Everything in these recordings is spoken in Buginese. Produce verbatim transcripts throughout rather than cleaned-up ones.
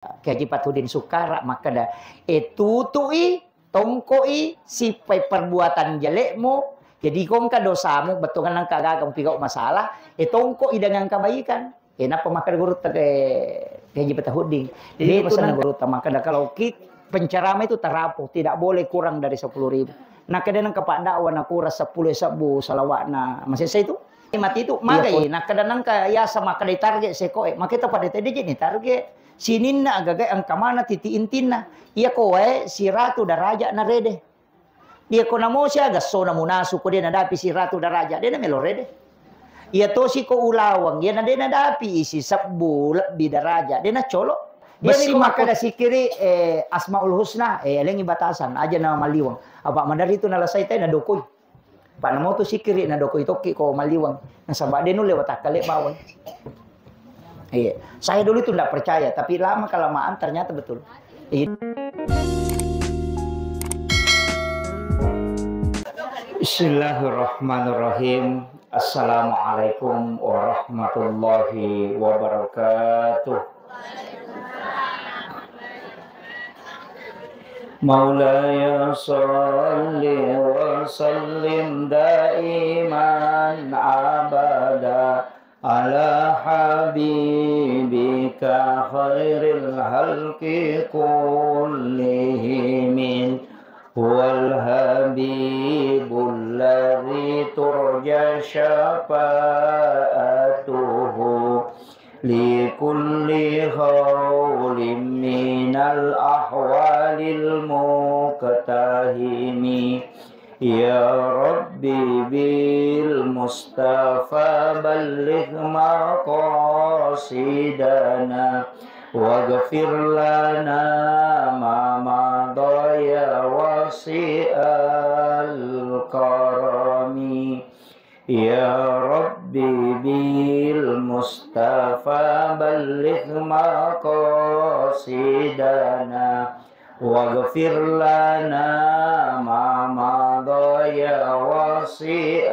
Kiai Haji Fathuddin Sukkara makkeda, e, tutui, tongkoi sippai perbuatan jelekmu. Jadi kongka dosamu, bettuanna engka gaga mupigau masalah, e, tongkoi dengan kebaikan. E, nappa makkeda gurutta ke, Kiai Haji Fathuddin. Jadi itu maksudna gurutta makkeda, kalau ki penceramah itu terapu, tidak boleh kurang dari sepuluh ribu. Nakkeda nengka pak dakwah nakurang sepuluh sebbu salawatna masessa itu. Mati itu, iya, magai, nakkeda nengka yasa makkeda target sekoe, maketa pada tadi je ni target. Sininna agaga engka mana titik intinna. Iya ko wae siratu daraja na rede. Iya ko namo siaga sona munasu ko de nadapi siratu daraja, de na melo rede. Iya tosi ko ulawang, iya na de nadapi isi sebbu lebbi daraja, de na colo. Iya besi maka makkeda sikiri, eh, Asmaul Husna, eh, lengi batasan, aja na maliwang. Apa madari itu nalasai tai na dokoi. Pak namo tu sikiri na dokoi tokki ko maliwang. Nasaba de nulle watakkale bawang. Iya, saya dulu itu ndak percaya, tapi lama kelamaan ternyata betul. Iya. Bismillahirrahmanirrahim. Assalamualaikum warahmatullahi wabarakatuh. مولاي صل وسلم دائما أبدا على حبيبك خير الخلق كلهم. هو الحبيب الذي ترجى شفاعته لكل هول من الأهوال مقتحم. يا رب بالمصطفى بلغ مقاصدنا واغفر لنا ما مضى يا واسع الكرم. يا رب بالمصطفى بلغ مقاصدنا واغفر لنا ما مضى يا واسع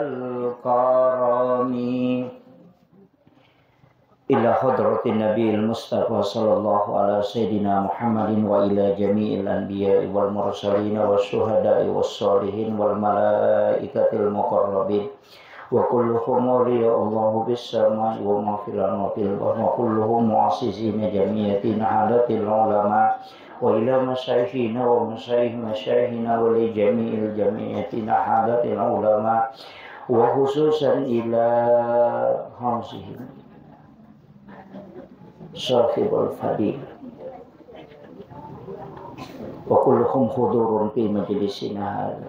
الكرم. إلى حضرة النبي المصطفى صلى الله على سيدنا محمد وإلى جميع الأنبياء والمرسلين والشهداء والصالحين والملائكة المقربين وكلهم أولياء الله في السماء وما في الأرض وكلهم معززين جميعا حضرة العلماء وإلى مشايخنا ومشايخ مشايخنا ولجميع الجميع حضرة العلماء وخصوصا إلى هذه صاحب الفضيلة وكلهم حضور في مجلسنا هذا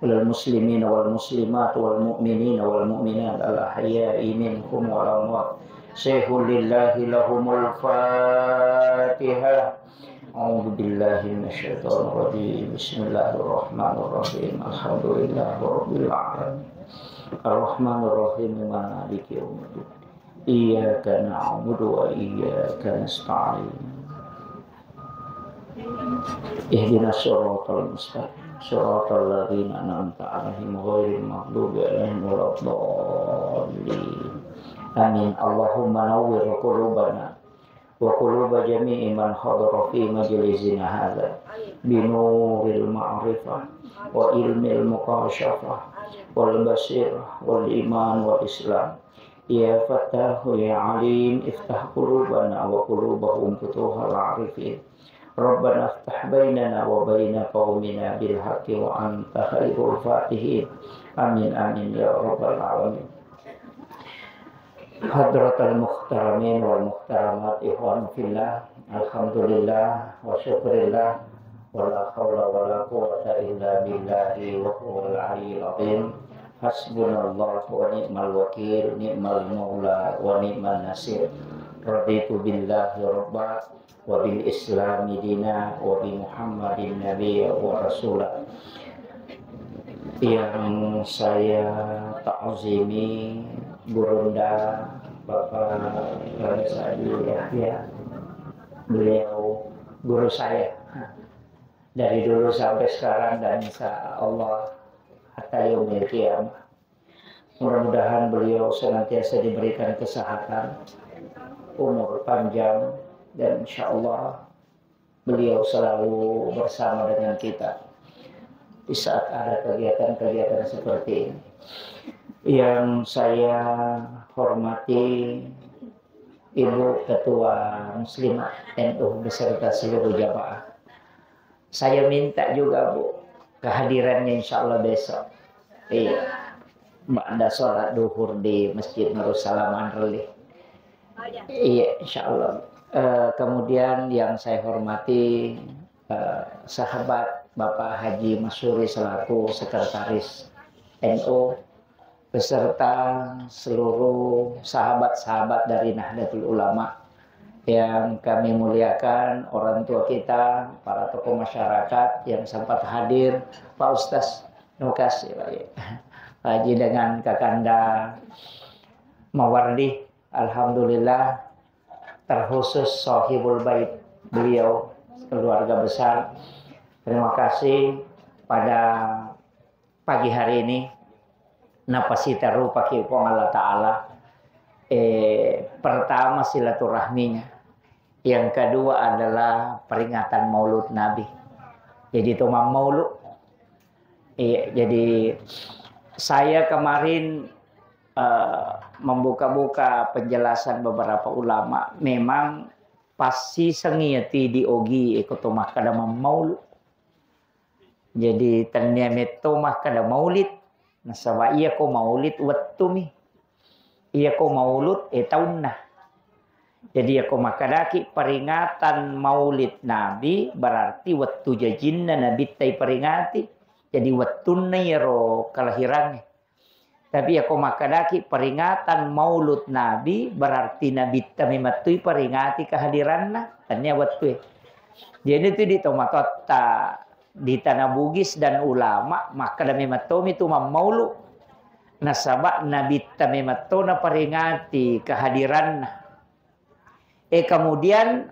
وللمسلمين والمسلمات والمؤمنين والمؤمنات الأحياء منهم والأموات. سيحوا لله لهم الفاتحة. أعوذ بالله من الشيطان الرجيم. بسم الله الرحمن الرحيم. الحمد لله رب العالمين. الرحمن الرحيم. مالك يوم الدين. إياك نعبد وإياك نستعين. اهدنا الصراط المستقيم. صراط الذين أنعمت عليهم غير المغضوب عليهم ولا الضالين. آمين. اللهم نور قلوبنا وقلوب جميع من حضر في مجلسنا هذا بنور المعرفة وعلم المكاشفة والبصيرة والإيمان والإسلام. يا فتاح يا عليم، افتح قلوبنا وقلوبهم فتوح العارفين. ربنا افتح بيننا وبين قومنا بالحق وأنت خير الفاتحين. آمين، آمين يا رب العالمين. حضرة المحترمين والمحترمات، إخوان في الله، الحمد لله وشكر الله، ولا حول ولا قوة إلا بالله وهو العلي العظيم. حسبنا الله ونعم الوكيل، نعم المولى ونعم النصير. رضيت بالله ربا وبالإسلام دينا وبمحمد نبيا ورسولا. Yang saya ta'zimi, Gurunda Bapak Raja Sa'di Yahya. Beliau guru saya dari dulu sampai sekarang dan insya Allah hatta yaumil qiyamah. Mudah-mudahan beliau senantiasa diberikan kesehatan, umur panjang, Dan insya Allah beliau selalu bersama dengan kita di saat ada kegiatan-kegiatan seperti ini. Yang saya hormati Ibu Ketua Muslimat N U beserta seluruh jamaah. Saya minta juga, Bu, kehadirannya insya Allah besok. Iya. Ba'da sholat duhur di Masjid Nurussalam Anreli. Iya, insya Allah. Eh, kemudian yang saya hormati, eh, sahabat Bapak Haji Masuri selaku sekretaris N U beserta seluruh sahabat-sahabat dari Nahdlatul Ulama yang kami muliakan, orang tua kita, para tokoh masyarakat yang sempat hadir, Pak Ustaz Nukas, ya, Pak, ya. Pak Haji dengan Kakanda Mawardi, alhamdulillah, terkhusus Sohibul Bait, beliau, keluarga besar. Terima kasih pada pagi hari ini, napasita rupaki Puang Allah Ta'ala. Eh, pertama silaturahminya, yang kedua adalah peringatan Maulud Nabi. Jadi, to mammaulu. Iya, jadi saya kemarin, eh, membuka-buka penjelasan beberapa ulama. Memang pasti sengiati di ogi eko to makkada mammaulu. Jadi, tennia metto makkada maulid, nasaba iyako maulid wettumi. Iyako maulud, eh, taunna. Jadi, iyako makkadaki peringatan maulid Nabi, berarti wettu jajinna Nabitta iperingati. Jadi, wettunna iyaro kelahirangnge. Tapi iyako makkadaki peringatan maulud Nabi, berarti Nabitta memettui peringati kehadiranna, tennia wettue. Jadi, itu di tomatoatta di Tanah Bugis dan ulama makkada memettomi tu mammaulu. Nasaba Nabitta memetto naperingati kehadiranna. Eh, kemudian,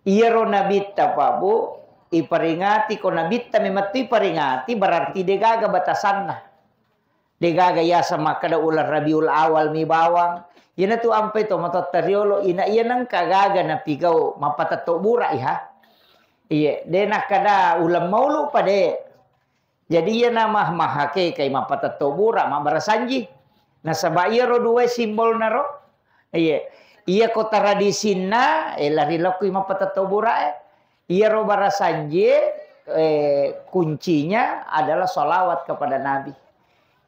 iyaro Nabitta, Pak, Bu, iperingati ko Nabitta memettu iperingati, berarti degaga batasanna. Degaga yaseng makkada uleng Rabiul Awal mi bawang. Iyanatu ampai tomatoatta riolo, ina iya nengka gaga napigau mappatetto bura iha. Iye, de nakkada uleng maulu pade. Jadi, iyana mah-, mahakekai mappatetto bura, mabbarasanji. Nasaba iyaro duwae simbolna ro. Iye. Iyako tradisinna, eh, lari lokki mappatetto burae. Iyaro barasanjie, eh, kuncinya adalah sholawat kepada Nabi.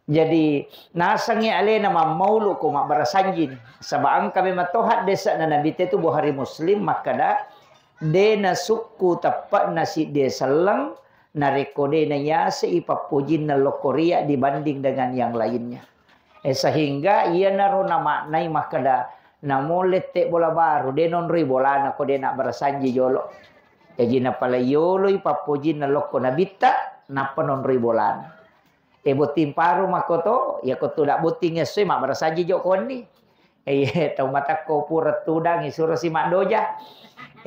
Jadi, nasengngi alena mammaulu ko mabbarasanjini. Saba engka memang to haddese'na Nabitta tu Bukhari Muslim makkada, de nasukku teppe'na siddie selleng, narekko de nayasei pappojinna lokko riya dibanding dengan yang lainnya. Eh, sehingga iyanaro namaknai makkada, namo lette bola baru, de nonroi bolana ko de nabbarasanji jolo. Jaji napalai yoloi pappojinna lokko Nabitta, nappa nonroi bolana. Eh, botting paru makkoto, iyako tudang botting essoi mabbarasanji jo konni. Eh, tau matakko pura tudang, isurosi maddoja.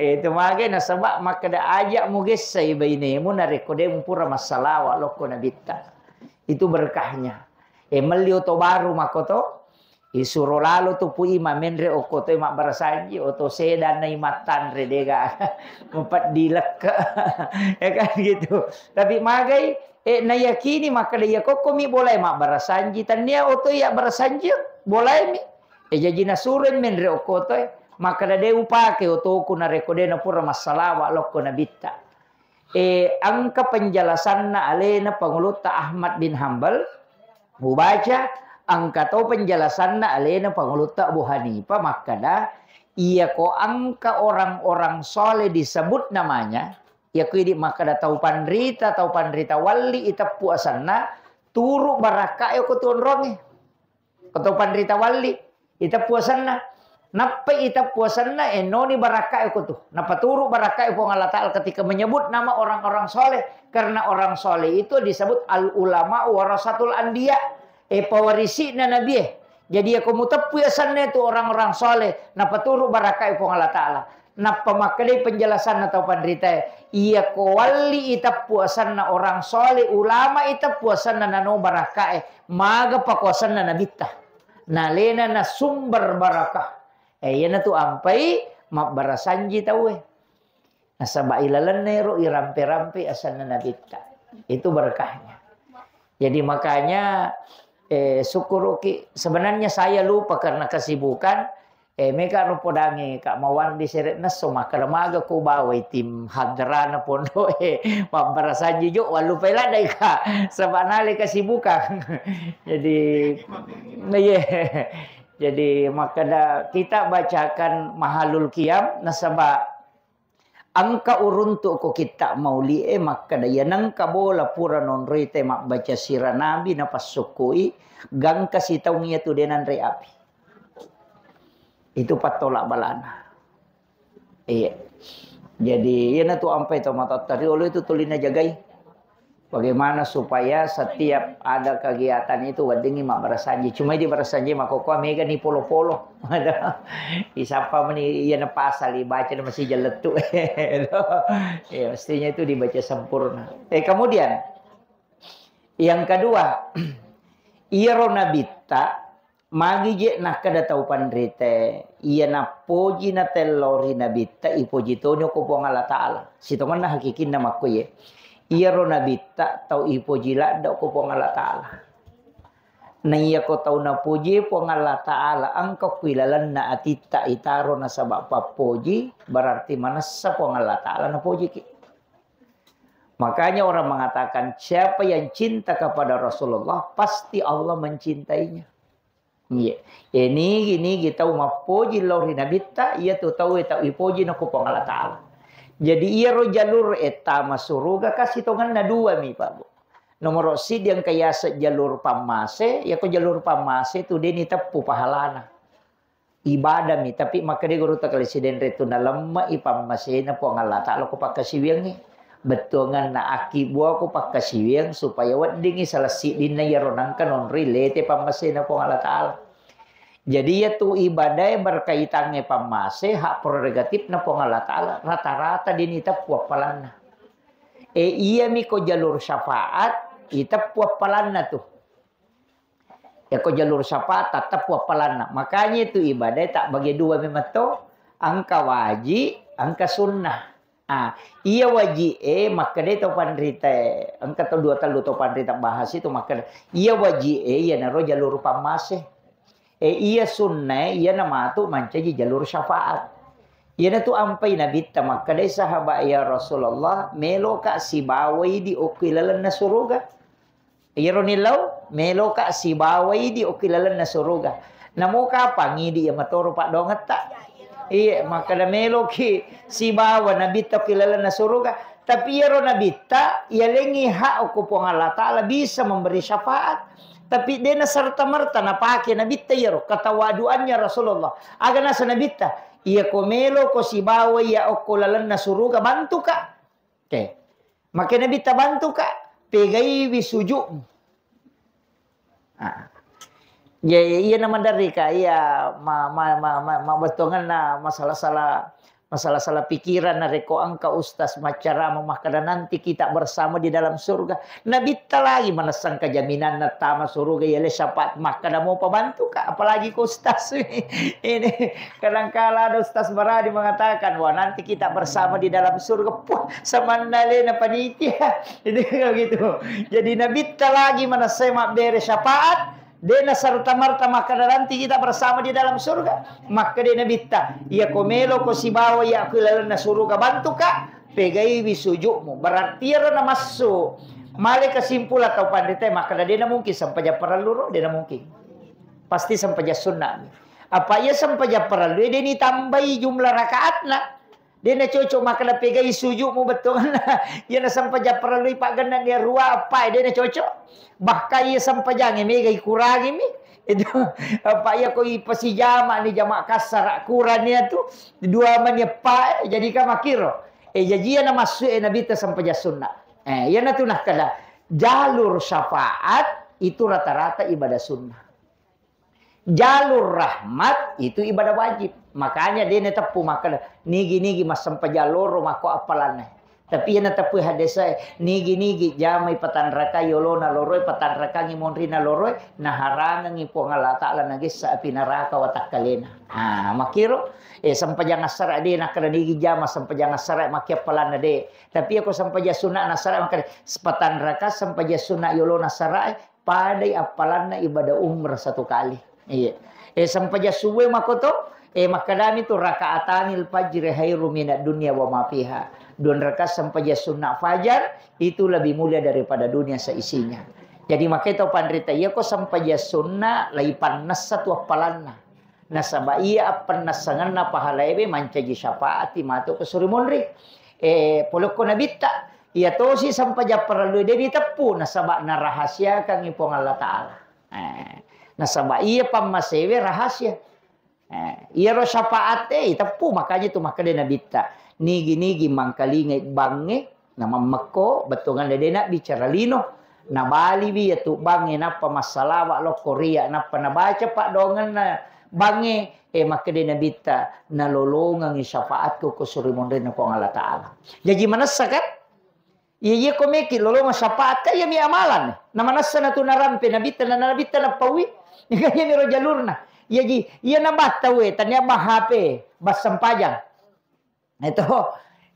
Eh, itu mage nasaba makkada aja mugessai bainemu narekko de mupura massalawa lokko Nabitta. Itu berkahnya. Eh, melli oto baru makkoto, isuro lalo tu pui mamenre okko toi mabbarasanji, oto sedanna imattanre dega mupeddi lekke. Ya kan gitu. Tapi magai, eh, nayakini makkada iya kokkomi bolae mabbarasanji, tannia oto iya barasanji bolaemi. Eh, jaji nasuroi menre okko toe, makkada de upake otoku narekko de napura massalawa lokko Nabitta. Eh, engka penjelasanna alena Pangulutta Ahmad bin Hambal, mubaca, engka to penjelasanna alena Pangulutta Abu Hanifah makkada, iyako engka orang-orang soleh disebut namanya, iyako idi makkada tau panrita, tau panrita walli iteppu asenna, turu barakkae ko tuonrongnge. Ko to panrita walli, iteppu asenna. Nappai iteppu asenna, enoni barakkae ko tu. Napaturu barakkae Puang Allah Ta'ala ketika menyebut nama orang-orang soleh. Karena orang soleh itu disebut al ulama warasatul anbiya. Eh, pewarisi'na nabie. Jadi, iyako muteppui asenna itu orang-orang soleh, napaturu barakkae Puang Allah Ta'ala. Nappa makkedai penjelasanna tau panritae, iyako walli iteppu asenna orang soleh, ulama iteppu asenna nano barakkae, maga pakuasanna Nabitta. Nalena na sumber barakah. Eh, iyanatu ampai mabbarasanji tauwe. Nasaba ilalenna ero irampe-rampe asenna Nabitta. Itu berkahnya. Jadi makanya, eh, syukuruki. Sebenarnya saya lupa karena kesibukan, eh, mega ro podangi Kak Mawardi sere nesso makkeda maga ko bawai tim hadrana pondoe mabbarasanji jo, wallupai ladai Kak, sebab nale kesibukan. Jadi, iya. Jadi makkeda kita bacakan mahalul qiyam nasaba engka uruntu ko kitta mauli'e makkeda, iya nengka bola pura nonroi te mabbaca sira nabi napassukkui, gangka sitaung iya tu de nanre api. Itu pattolak balana. Iya. Jadi, iyanatu ampai to matatta riolo itu tuli najagai. Bagaimana supaya setiap ada kegiatan itu weddingi mabbarasanji. Cuma di barasanji makkokkoe mega ni polo-polo. Isappa meni iyana pasal ibaca masih jalettu. Ya, mestinya itu dibaca sempurna. Eh, kemudian yang kedua, iyaro nabitta Magi je nakkeda tau panrita, iya nappoji natellao ri Nabitta, ipoji toni ko Puang Allah Ta'ala. Sitongenna hakikinna makko iye. Iyaro Nabitta tau ipoji ladde ko Puang Allah Ta'ala. Na iyako tau napoji Puang Allah Ta'ala, engka ku ilalenna atitta itaro nasaba pappoji, berarti manessa Puang Allah Ta'ala napojiki. Makanya orang mengatakan, siapa yang cinta kepada Rasulullah, pasti Allah mencintainya. Iya. Eh, nigi-nigi tau mappoji lao ri Nabitta, iya tu tau e tau ipoji na ko Puang Allah Ta'ala. Jadi, iyaro jalur e tama suruga kasi tongenna dua mi, Pak, Bu. Nomoro siddi engka yaseng jalur pammase, yako jalur pammase tu deni teppu pahalana. Ibadah mi, tapi makkeda guru ta kale sidenre tu nalemme'i pammasena Puang Allah Ta'ala ko pakkasiwiangnge. Bettuanganna akkibbua ko pakkasiwiang supaya weddingngi salah siddinna iyaro nengka nonroi lete pammasena Puang Allah Ta'ala. Jadi iyatu ibadae berkaitangnge pammase, hak prerogatifna Puang Allah Ta'ala, rata-rata deni teppu appalanna. E, iyami ko jalur syafaat, iteppu appalanna tu. Yako jalur syafaat, tatteppu appalanna. Makanya itu ibadah tak bagi dua memang to, engka wajib, engka sunnah. Ah, iya wajib e, makkeda to panrita, engka to dua tellu to panrita bahas itu makkeda. Iya wajib e, iyanaro jalur pammase. E, iya sunnah e, iyana matu mancaji jalur syafaat. Iyana tu ampai Nabitta makkeda sahabat, "Ya Rasulullah, meloka sibawai di okki lalenna suruga." Iyaro nillau, meloka sibawai di okki lalenna suruga. Namo kapang idi iya matoro paddoangetta? Iya, makkeda meloki sibawa Nabitta okki lalenna suruga. Tapi iyaro Nabitta, iyalengngi hak okko Puang Allah Ta'ala bisa memberi syafaat. Tapi dena serta-merta napake Nabitta iyaro ketawaduannya Rasulullah. Aga nasa Nabitta, iya ko meloko sibawa iya okko lalenna suruga, bantuka. Oke. Maka Nabitta bantuka, pegaiwi sujudmu. Ah. Ya, iya na maderri ka, iya ma, ma, ma, ma, ma bettuanganna masalah-salah, masalah-salah pikiran narekko engka ustaz maccarama makkeda nanti kita bersama di dalam surga. Nabitta lagi manessang kajaminanna tama suruga, iya le syafaat makkeda mopa bantuka, apalagi ko ustaz. Ini kadangkala ada ustaz Baradi mengatakan, "Wah, nanti kita bersama di dalam surga." Puh, samanna lena panitia. Itu gitu. Jadi Nabitta lagi manessai mabbere syafaat, dena serta-merta makkeda nanti kita bersama di dalam surga. Makkeda Nabitta, iya ko melo ko sibawa iya ko lalenna suruga bantuka, pegaiwi sujudmu. Berarti ero namassu. Male kesimpulan tau panrita makkeda dena mungkin sempajang parellu ro, dena mungkin. Pasti sempajang sunnah. Apa iya sempajang parellu, deni tambai jumlah rakaatna. Dena cocok makkeda pegai sujudmu bettuanna. Iya na sempajang parellu paggenna ni rua apa, dena cocok. Bahkan iya sempajangnge mega ikurangi mi. Itu apa iya ko ipasijama ni jama kassara kurang ni tu dua mani apa, eh, jadi ka makiro. Eh, jaji iya na massu e Nabitta sempajang sunnah. Eh, iya na tu nakkeda jalur syafaat itu rata-rata ibadah sunnah. Jalur rahmat itu ibadah wajib. Makanya dene teppu makkeda, nigi-nigi massempajang loro makko appalanna. Tapi iya nateppui hadese, nigi-nigi jamai patanrakai yolona loroe, patanrakangi monrina loroe, naharangengi Puang Allah Ta'ala nagessa api naraka watakkalena. Ah, makkiro, eh, sempajang assara de nakkeda nigi jama sempajang assara makkiappalanna de. Tapi iyako sempajang sunna nassara makkeda patanraka sempajang sunna yolona assara padai appalanna ibadah umrah satu kali. Iya. Eh, sempajang subuh makoto, eh, makkedami tu, "Rakaatanil fajri khairu minad dunya wa ma fiha." Dua rakaat sempajang sunna fajar itu lebih mulia daripada dunia seisinya. Jadi, makanya tau panrita, iya ko sempajang sunna, lai pannessa tu appalanna. Nasaba iya appennassangenna pahalaewe mancaji syafaati matu ko suri monri. Eh, polokko nabitta, iya tosi sempajang parellu de diteppu, nasaba narahasiakangngi Puang Allah Ta'ala. Eh, nasaba iya pammasewe rahasia. Eh, iyaro syafaat e iteppu, makanya tu makkeda nabitta, nigi-nigi mangkalingai bangnge, namammekko, bettuanganna de nabbicara lino, nabaliwi yatu bangnge, nappa massalawa lokko ria, nappa nabaca paddoangenna bangnge, eh, makkeda nabitta, nalolongengi syafaatku ko suri monrinna Puang Allah Ta'ala. Jaji manessa kan? Iya, iya, ko meki lolongeng syafaat, kan iyami amalan. Na manessa natu narampe nabitta, na nabitta napaui. Iya, kan iyami ro jalurna. Iya ji, iya na batta we, tania ba H P, ba sempajang. Itu,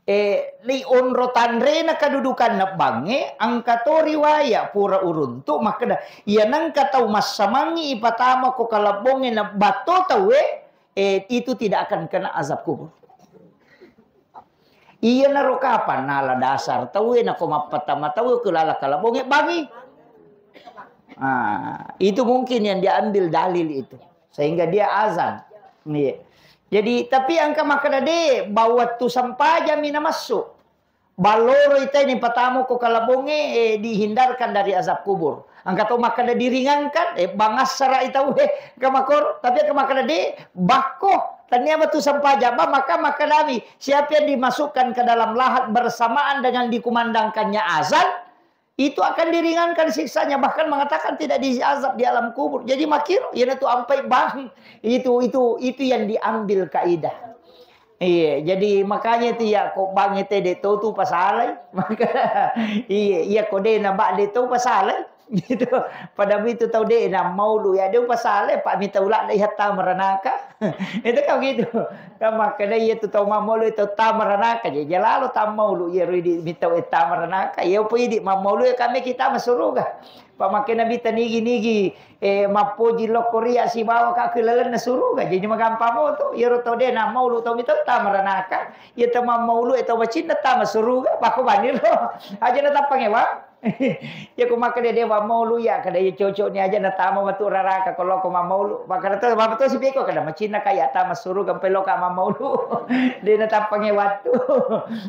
eh, li onro tanrena kedudukanna bangnge, engka to riwaya pura uruntu, makkeda, iya nengka tau massamangi ipatama ko kalabbongnge na batto tauwe, eh, itu tidak akan kena azab kubur. Iyanaro kapang nala dasar tauwe nako mappattama tauwe ko lala kalabonge bangi. Ah, itu mungkin yang diambil dalil itu. Sehingga dia azan. Iya. Jadi, tapi engka makkeda de, ba wettu sempajang mi namassu. Balloro itai ni patamu ko kalabonge, eh, dihindarkan dari azab kubur. Engka to makkeda diringankan, eh, bangassara itau, eh, engka makoro. Tapi engka makkeda de, bakko. Tania batu sempajang, ba, maka makkedami, siapa yang dimasukkan ke dalam lahat bersamaan dengan dikumandangkannya azan, itu akan diringankan siksanya, bahkan mengatakan tidak diazab di alam kubur. Jadi makiro, iyanatu ampai bang. Itu, itu, itu yang diambil kaidah. Iya, jadi makanya itu ya, ko bang itu de tau tu pasalai. Maka, iya, iya, ko de na ba de tau pasalai. Gitu. Pada itu tau de na maulu ya de pasalai, pak mita ulak de hatta meranaka. Itu kan gitu. Kan makkeda iya tu tau mammaulu itu tamaranaka, jadi jalalo tamaulu iya rui di mitau e tamaranaka, iya upo idi mammaulu iya kami kita masuruga. Pak makkeda mita nigi-nigi, eh, mappoji lokko ria sibawa ka ke lalenna suruga, jadi magampang mo tu, iya ro tau de na maulu tau mitau tamaranaka, iya tau mammaulu e tau macinna tama suruga, bako baniro. Aja na tappangewa. Iya ko makkeda de mammaulu iya, kada iya cocok ni aja na tama matu raraka ko loko mammaulu. Makkeda to, mama to sipiko kada macinna kaya tama suruga mpe loka mammaulu. De na tappange wattu.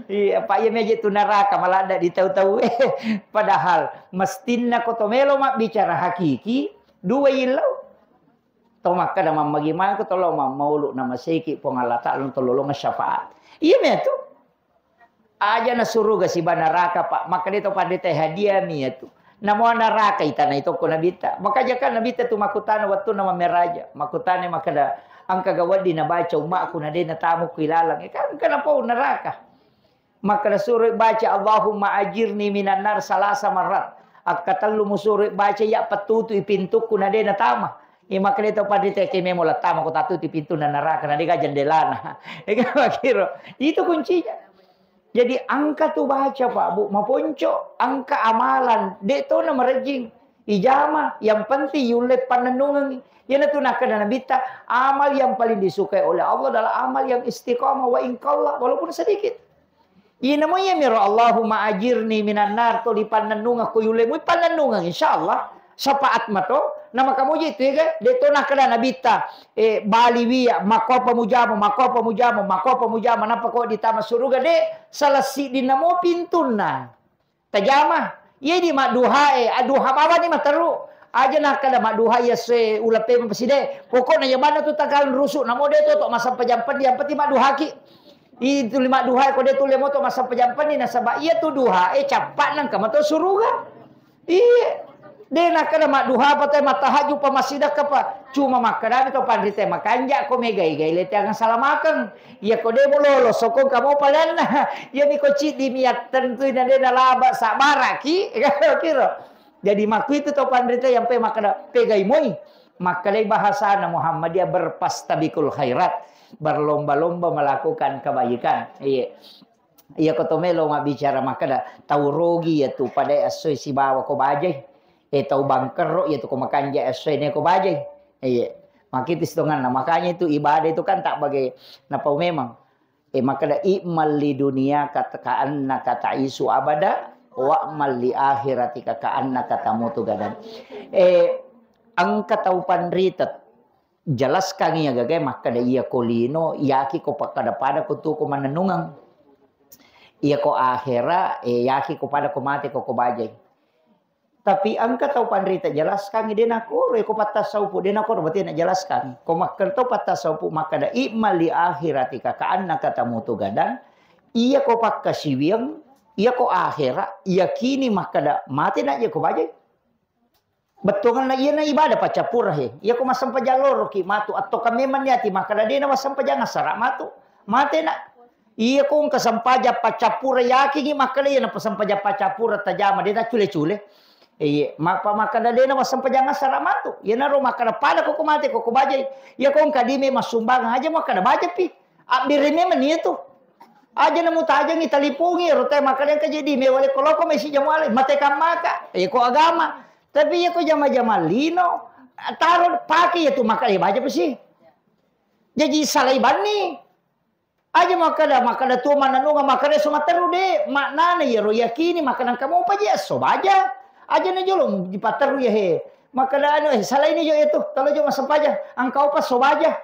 Iya, apa iya meje tu naraka maladda di tau-tau. Padahal mestinna ko to melo mabbicara hakiki, dua illau. To makkeda mammagi mangko to lo mammaulu na maseki Puang Allah Ta'ala to lolonga syafaat. Iya metu. Aja na suruga siba naraka, Pak. Makkeda to pandita hadiah mi iyatu. Namo naraka itana itoko nabitta. Maka jaka nabitta tu makkutana wattunna mammeraja. Makkutana makkeda, engka ga wedding nabaca ummakku na de natamu ku ilalang. Eh, kan engka napau naraka. Makkeda suro baca Allahumma ajirni minan nar salasa marrat. Akka tellu musuro baca ya pettutu i pintukku na de natama. Iya makkeda to pandita ke memo lattama ko tatutu i pintunna naraka na de ga jendelana. Ega makkiro. Itu kuncinya. Jadi, engka tu baca, Pak, Bu, maponco, engka amalan, de to na marejjing. Ijama, yang penting yulle pannennungengi. Iyanatu nakkeda Nabitta, amal yang paling disukai oleh Allah adalah amal yang istiqamah wa in qalla, walaupun sedikit. Inamo iyamiro Allahumma ajirni minan nar, to lipannennungeng ko yulle mui pannennungeng, insyaallah. Syafaat mato, na makamuji tu ega, de to nakkeda Nabitta, eh, baliwi ya, makkopa mujama, makkopa mujama, makkopa mujama, nappa ko ditama suruga, de, salah siddinna mo pintunna. Tajama, iya di madduha e, adduha bawani materu. Aja nakkeda madduha iya se ulapema paside. Pokokna iya banna tu tagal rusu, namo de to to masampajang pendi, yang penting madduhaki. Itu lima duha ko de tu lemo to masampajang pendi, nasaba iya tu duha e cappa nangka mato suruga. Iya. De' nakkeda madduha pa te, mattahajju pa, massidakka pa. Cuma makkeda mi to panrita, makanja' ko megai-gai le teangang salamakeng. Iya ko de' mulolo sokong kamo palenna. Iya mi ko ciddi mi attentu na de' nalaba sabaraki. Kiro. Jadi makkuitu to panrita yang pe makkeda pegai moi. Makkedai bahasana Muhammadiyah berfastabiqul khairat. Berlomba-lomba melakukan kebaikan. Iya. Iya ko to melo mabbicara makkeda tau rogi ya tu pada esso sibawa ko bajai. Eh, tau bangkerro ya tu ko makanja esso ne ko bajai. Iya. Makiti setonganna. Makanya itu ibadah itu kan tak bagai napau memang. Eh, makkeda i'mal li dunia kat-, ka'annaka ta'isu abada, wa'mal li akhiratika ka'annaka tamutu gadan. Eh, engka tau panrita jelaskangngi agaga makkeda iya ko lino, yaki ko pakkada pada ko tu ko mannennungeng. Iya ko akhera, eh, yaki ko pada ko mate ko, ko bajai. Tapi engka tau panrita jelaskangngi, de' nakoro, ko pattasaupu, de' nakoro, berarti na jelaskangngi. Ko makkeda to pattasaupu, makkeda i'mal li akhiratika ka'annaka tamutu gadan, iya ko pakkasiwiang, iya ko akhera, yakini makkeda mate na je ko bajai. Bettuanna iyana ibadah paccappura he. Iya ko massempajang loroki matu atau kamemanni ati makkeda de' na massempajang assara matu. Mate na. Iya ko engka sempajang paccappura yakingi makkeda iya na sempajang paccappura tajama de' taccule-cule. Iya, mappa makkeda de' na massempajang assara matu. Iyanaro makkeda pada ko, ko mate ko, ko bajai. Iya ko engka dime massumbangan aja makkeda bajapi. Abbiri memang iya tu. Aja na mutajangi talipongi ro te makkeda engka jadi me wale ko loko mesi jamuale mate kammaka. Iya ko agama. Tapi iya ko jama-jama lino, taro pake iya tu makkeda baja pesi. Jaji salai banni. Aja makkeda, makkeda tu mannennungeng makkeda esso matteru de', maknana iyaro yakini makkeda engka mopa je esso baja. Aja na jolo dipatteru iya he. Makkeda anu, eh, salaini jo iya tu, kalau jo massempajang, engka opa esso baja.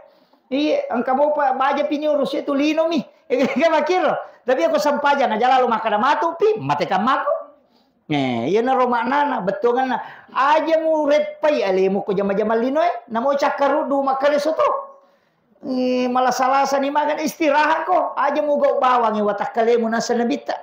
Iya, engka mopa baja pini urus itu lino mi. Iya makkiro. Tapi iya ko sempajang aja lalu makkeda matu pi, mate kammako. Eh, iyanaro maknana, bettuanna. Aja mu reppai alemu ko jama-jama lino e, namo cakkaruddu makkeda esso to. Eh, malasa-lasani makan istirahat ko. Aja mu gau bawangi watakkalemu nasa nabitta.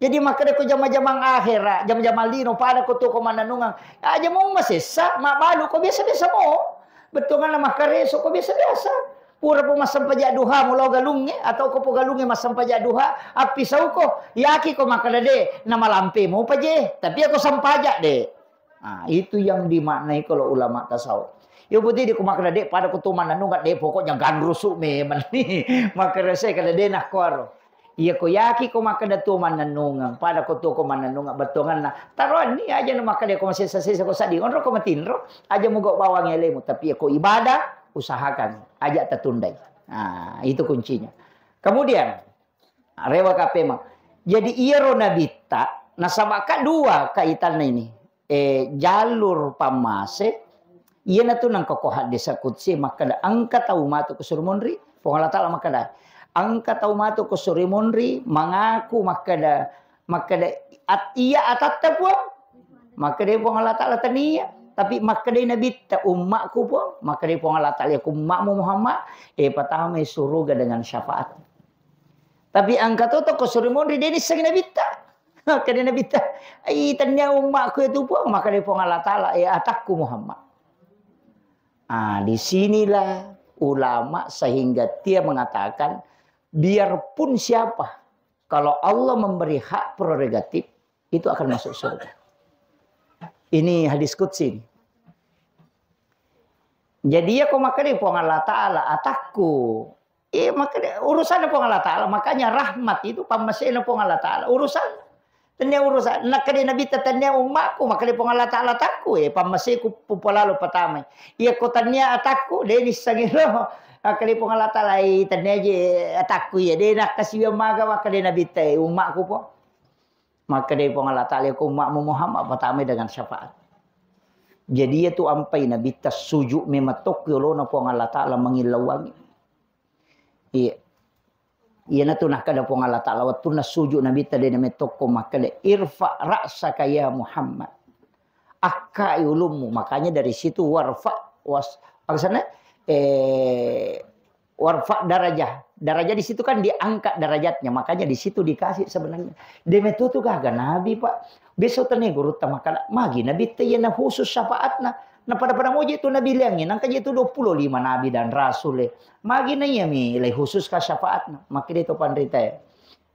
Jadi makkeda ko jama-jamang akhera, jama-jamang lino pada ko tu ko mannennungeng. Aja mu masessa, mabalu ko biasa-biasa mo. Bettuanna makkareso ko biasa-biasa. Pura po massempajang duha mulo galungnge atau ko po galungnge massempajang duha, appisau ko, yaki ko makkeda de' na malampe mopa je, tapi ako sempajang de'. Nah, itu yang dimaknai kalau ulama tasawuf. Yo putih di ko makkeda de' pada ko tu mannennungeng de' pokoknya ganrusu memang ni. Makkeda saya kada de' nakkuaro. Iya ko yaki ko makkeda tu mannennungeng, pada ko tu ko mannennungeng bettuanna. Taroanni aja na makkeda ko masessa-sessa ko sadi, onro ko matinro, aja mu gau bawang alemu, tapi iya ko ibadah usahakan aja tatundai. Nah, itu kuncinya. Kemudian rewa kapemang. Jadi iyaro nabitta nasabaka dua kaitanna ini. Eh, jalur pammase, iyanatu nangka ko haddesa kutsi makkeda engka tau matu ko suri monri, Puang Allah Ta'ala makkeda, engka tau matu ko suri monri, mangaku makkeda, makkeda, "At-, iya atatta Puang." Makkeda Puang Allah Ta'ala tania, tapi makkeda nabitta, "Ummakku Puang." Makkeda Puang Allah Ta'ala, "Ku ummakmu Muhammad, eh, patamai suruga dengan syafaat." Tapi engka to ko suri monri de' nissengi nabitta. Makkeda nabitta, "Ai, tania ummakku itu Puang." Makkeda Puang Allah Ta'ala, "Eh, atakku Muhammad." Ah, di sinilah ulama sehingga dia mengatakan, biarpun siapa, kalau Allah memberi hak prerogatif, itu akan masuk surga. Ini hadis qudsi ini. Jadi iya ko makkeda Puang Allah Ta'ala, atakku. Eh, makkeda urusanna Puang Allah Ta'ala, makanya rahmat itu pammasena Puang Allah Ta'ala. Urusan, tania urusan, nakkeda nabitta tania ummakku, makkeda Puang Allah Ta'ala atakku, eh, pammaseku pupalalo patamai. Iya ko tania atakku, de' nissengi ro. Makkeda Puang Allah Ta'ala, eh, tania je atakku iya, de' nakkasiwiang maga makkeda nabitta, eh, ummakku po. Makkeda Puang Allah Ta'ala, "Ko ummakmu Muhammad, patamai dengan syafaat." Jadi iya tu ampai nabitta sujud memang tokki olona Puang Allah Ta'ala mangillauangi. Iya. Iyanatu nakkeda Puang Allah Ta'ala, wettunna sujud nabitta de' namettokko makkeda, "Irfa ra'saka ya Muhammad." Akkai ulummu. Makanya dari situ warfa was, maksudnya, eh, warfa darajah. Darajah di situ kan diangkat derajatnya. Makanya di situ dikasih sebenarnya. De' metu tu gaga Nabi, Pak. Beso tania gurutta makkeda, magi nabitta iyana khusus syafaatna. Na pada-pada moji tu nabi liangnge, nangka je tu dua puluh lima nabi dan rasul e. Magi na iyami lei khusus ka syafaatna. Makkeda to panrita e.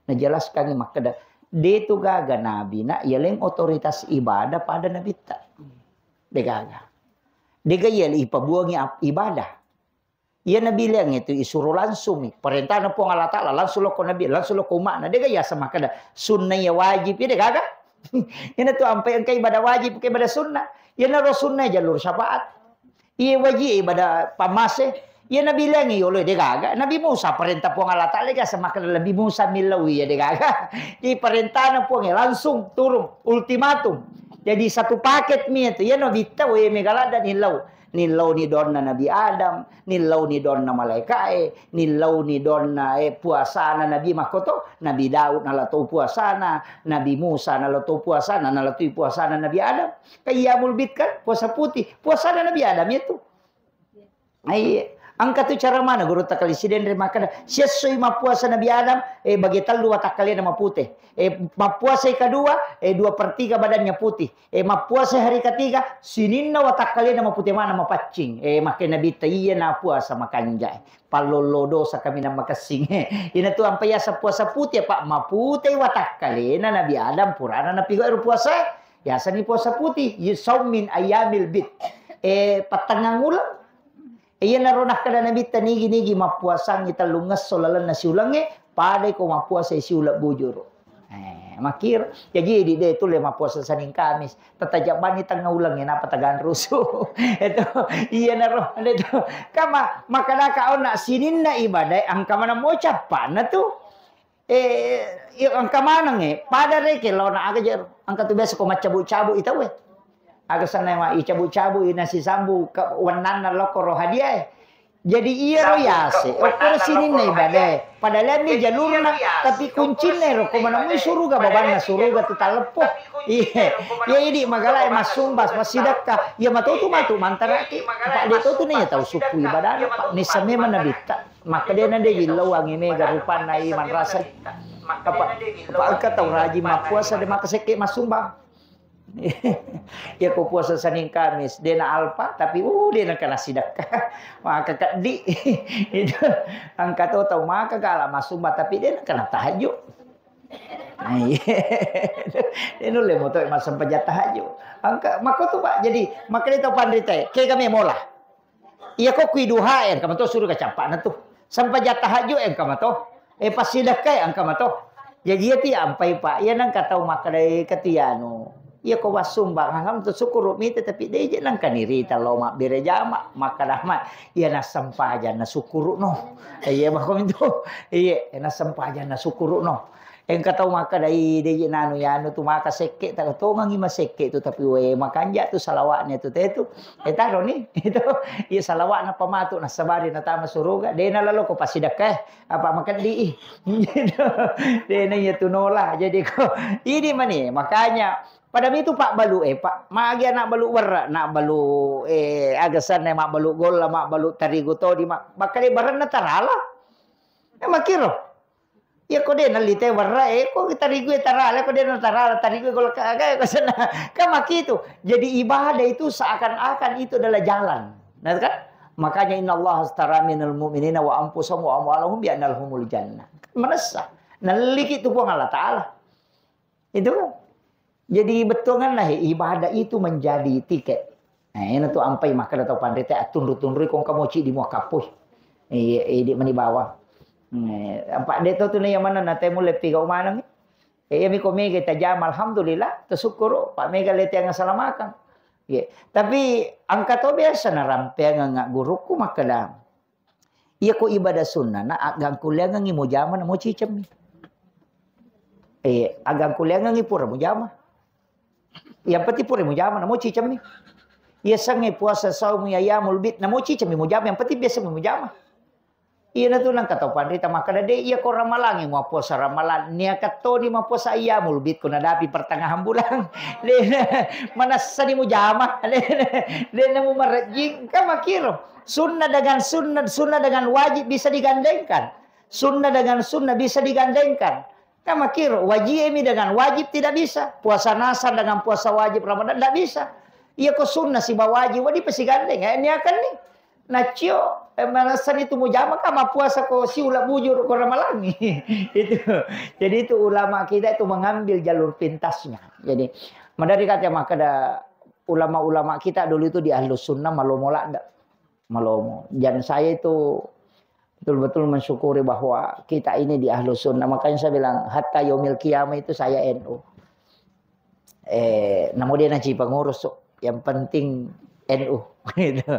Najelaskangi makkeda, de tu gaga nabi na iya leng otoritas ibadah pada nabitta. De gaga. De ga iya ipabuangi ap-, ibadah. Iya nabi liang itu isuro langsung, perintahna Puang Allah Taala langsung lokko nabi, langsung lokko umma'na. De ga yaseng makkeda sunnah iya wajib, iya de gaga. Iyana tu ampai engka ibadah wajib, engka ibadah sunnah. Iyana ro sunnah jalur syafaat. Iya wajib ibadah pammase. Iya nabi liang yolo de gaga. Nabi Musa perintah Puang Allah Taala ga seng makkeda Nabi Musa millau iya de gaga. Jadi perintahna Puang langsung turun ultimatum. Jadi satu paket mi itu. Iya nabitta we mega ladda nillau. Nillauni donna Nabi Adam, nillauni donna malaika'e, nillauni donna, eh, puasana Nabi makkoto, Nabi Daud nala to puasana, Nabi Musa nala to puasana, nala to puasana Nabi Adam. Ka Ayyamul Bid kan, puasa putih, puasana Nabi Adam itu. Ai, engka tu cara mana guru takali sidenre makkeda, siessoi mappuasa Nabi Adam, eh, bagi tellu watakkalena mapute. Eh, mappuasai kedua, eh, dua per tiga badannya putih. Eh, mappuasa hari ketiga, sininna watakkalena mapute maneng mapaccing. Eh, makke Nabitta iya na puasa makanja. Pallollo dosa kaminang makessing. Ina tu ampa yaseng puasa pute, Pak, mapute watakkalena Nabi Adam purana napiga ero puasa. Yasani puasa putih, yusaumin ayyamil bid. Eh, pattengngang uleng. Iyanaro nakkeda Nabitta nigi-nigi mappuasangngi tellungngesso lalenna siulengnge, padai ko mappuasai siuleng bujuru. Eh, makkiro. Jaji idi de tulle mappuasa Senin Kamis. Tetajabbani tengnga ulengnge, napa taganrusu. Itu, iyanaro, itu. Kama, makkedaka onna sininna ibadah, engka maneng mo cappana tu. Eh, iya engka maneng, eh. Pada reke laona aga je, engka tu biasa ko maccabu-cabu i tau, eh. Aga senna ma icabu-cabu i nasisambu ke wennanna lokko ro hadiah, eh. Jadi iyaro yase, okkoro sininna ibadah, eh. Pada lemmi jalurna, tapi kuncinna ero ko maneng suruga, babanna suruga tu talleppo. Iya, iya idi magala, eh, massumba, massidekka. Iya matotu matu mantaraki. Pak de totu ne tau sukku ibadah, Pak. Nissa memang nabitta. Makkedana de illauangngi mega rupanna i manrasai. Apa, apa engka tau rajing mappuasa de maka sekke massumbang. Iya ko puasa Senin Kamis, de na alpa, tapi, uh, de na kena sidekka. Maka keddi. Itu engka to tau maka gala massumbang, tapi de na kena tahajud. Nah, iya. De nulle moto massempajang tahajud. Engka, makko tu, Pak. Jadi, makkeda tau panrita, kega me mola. Iya ko kui duha e, engka mato suruga cappana tu. Sempajang tahajud e, engka mato. Eh, passidekka e, engka mato. Jaji iya ti ampai, Pak. Iya nengka tau makkeda, eh, kati anu. Iya ko wassumbang, alhamdulillah, sukkuru mita, tapi de je nengka nirita lao mabbere jama, makkeda ma, iya nassempajang na sukkuru no. Iya, makko mintu. Iya, nassempajang na sukkuru no. Engka tau makkeda, "Ih, de je nanu yanu tu maka sekke, tak tongengi masekke tu, tapi we makanja tu salawatnya tu te tu." Eh, taro ni, itu, iya salawatna pamatu, nasabari natama suruga, de na lalo ko pasidekka, eh, apa makeddi, ih. Gitu. De na iya tu nola. Jadi ko, ini mani, makanya, pada mitu Pak balu, eh, Pak, magi anak balu werra, nak balu, eh, agasan, eh, mak balu golla, mak balu tarigu todi, mak, bakal baranna tarala. Eh, makiro. Iya ko de nalli te werra, eh, ko tarigu e tarala, ko de na tarala, tarigu e golla ka, ka, ko senna. Kan makitu. Jadi ibadah itu seakan-akan itu adalah jalan. Nah, kan? Makanya innallaha astara minal mu'minina wa anfusahum wa amwalahum bi anna lahumul jannah. Manessa. Nalliki tu Puang Allah Taala. Itu kan. Jadi bettuanganna he, ibadah itu menjadi tiket. Nah, ina tu ampai makkeda tau panrita, attunru-tunrui ko engka moci di mua kappoi. Iya, idi mani bawang. Eh, apa de to tu na iya maneng na te mulle pigau maneng. Eh, iya mi ko mega tajama, alhamdulillah, tersyukur, Pak, mega le tiang selamatkan. Iya. Tapi engka to biasa narampeang nga guruku makkeda. Iya ko ibadah sunnah, na aggangkulleangengngi mujama na moci cemmi. Eh, aggangkulleangengngi pura mujama. Yang penting pura mujama, na moci cemmi. Iya sengnge puasa saum ya yamul bid, na moci cemmi mujama, yang penting biasa mujama. Iya na tu nang kata panrita makkeda de, iya ko ramalangnge mau puasa ramalan, nia katoni mau puasa ayyamul bid ko nadapi pertengahan bulan. De, manessa di mujama. De, de na mu marejjing, kan makiro. Sunnah dengan sunnah, sunnah dengan wajib bisa digandengkan. Sunnah dengan sunnah bisa digandengkan. Kan makkiro, wajiemi dengan wajib tidak bisa. Puasa nasar dengan puasa wajib Ramadan tidak bisa. Iya ko sunnah siba wajib, wadi pasigandeng, eh, niakan nih. Nacio, eh, manasani tu mujama ka mappuasa ko siula bujur ko ramalangi. Itu. Jadi itu ulama kita itu mengambil jalur pintasnya. Jadi, madari kata makkeda ulama-ulama kita dulu itu di Ahlus Sunnah malomo ladda. Malomo. Dan saya itu betul-betul mensyukuri bahwa kita ini di Ahlus Sunnah. Makanya saya bilang, hatta yaumil qiyamah itu saya N U. Eh, namo de naci pengurus, yang penting N U. Gitu.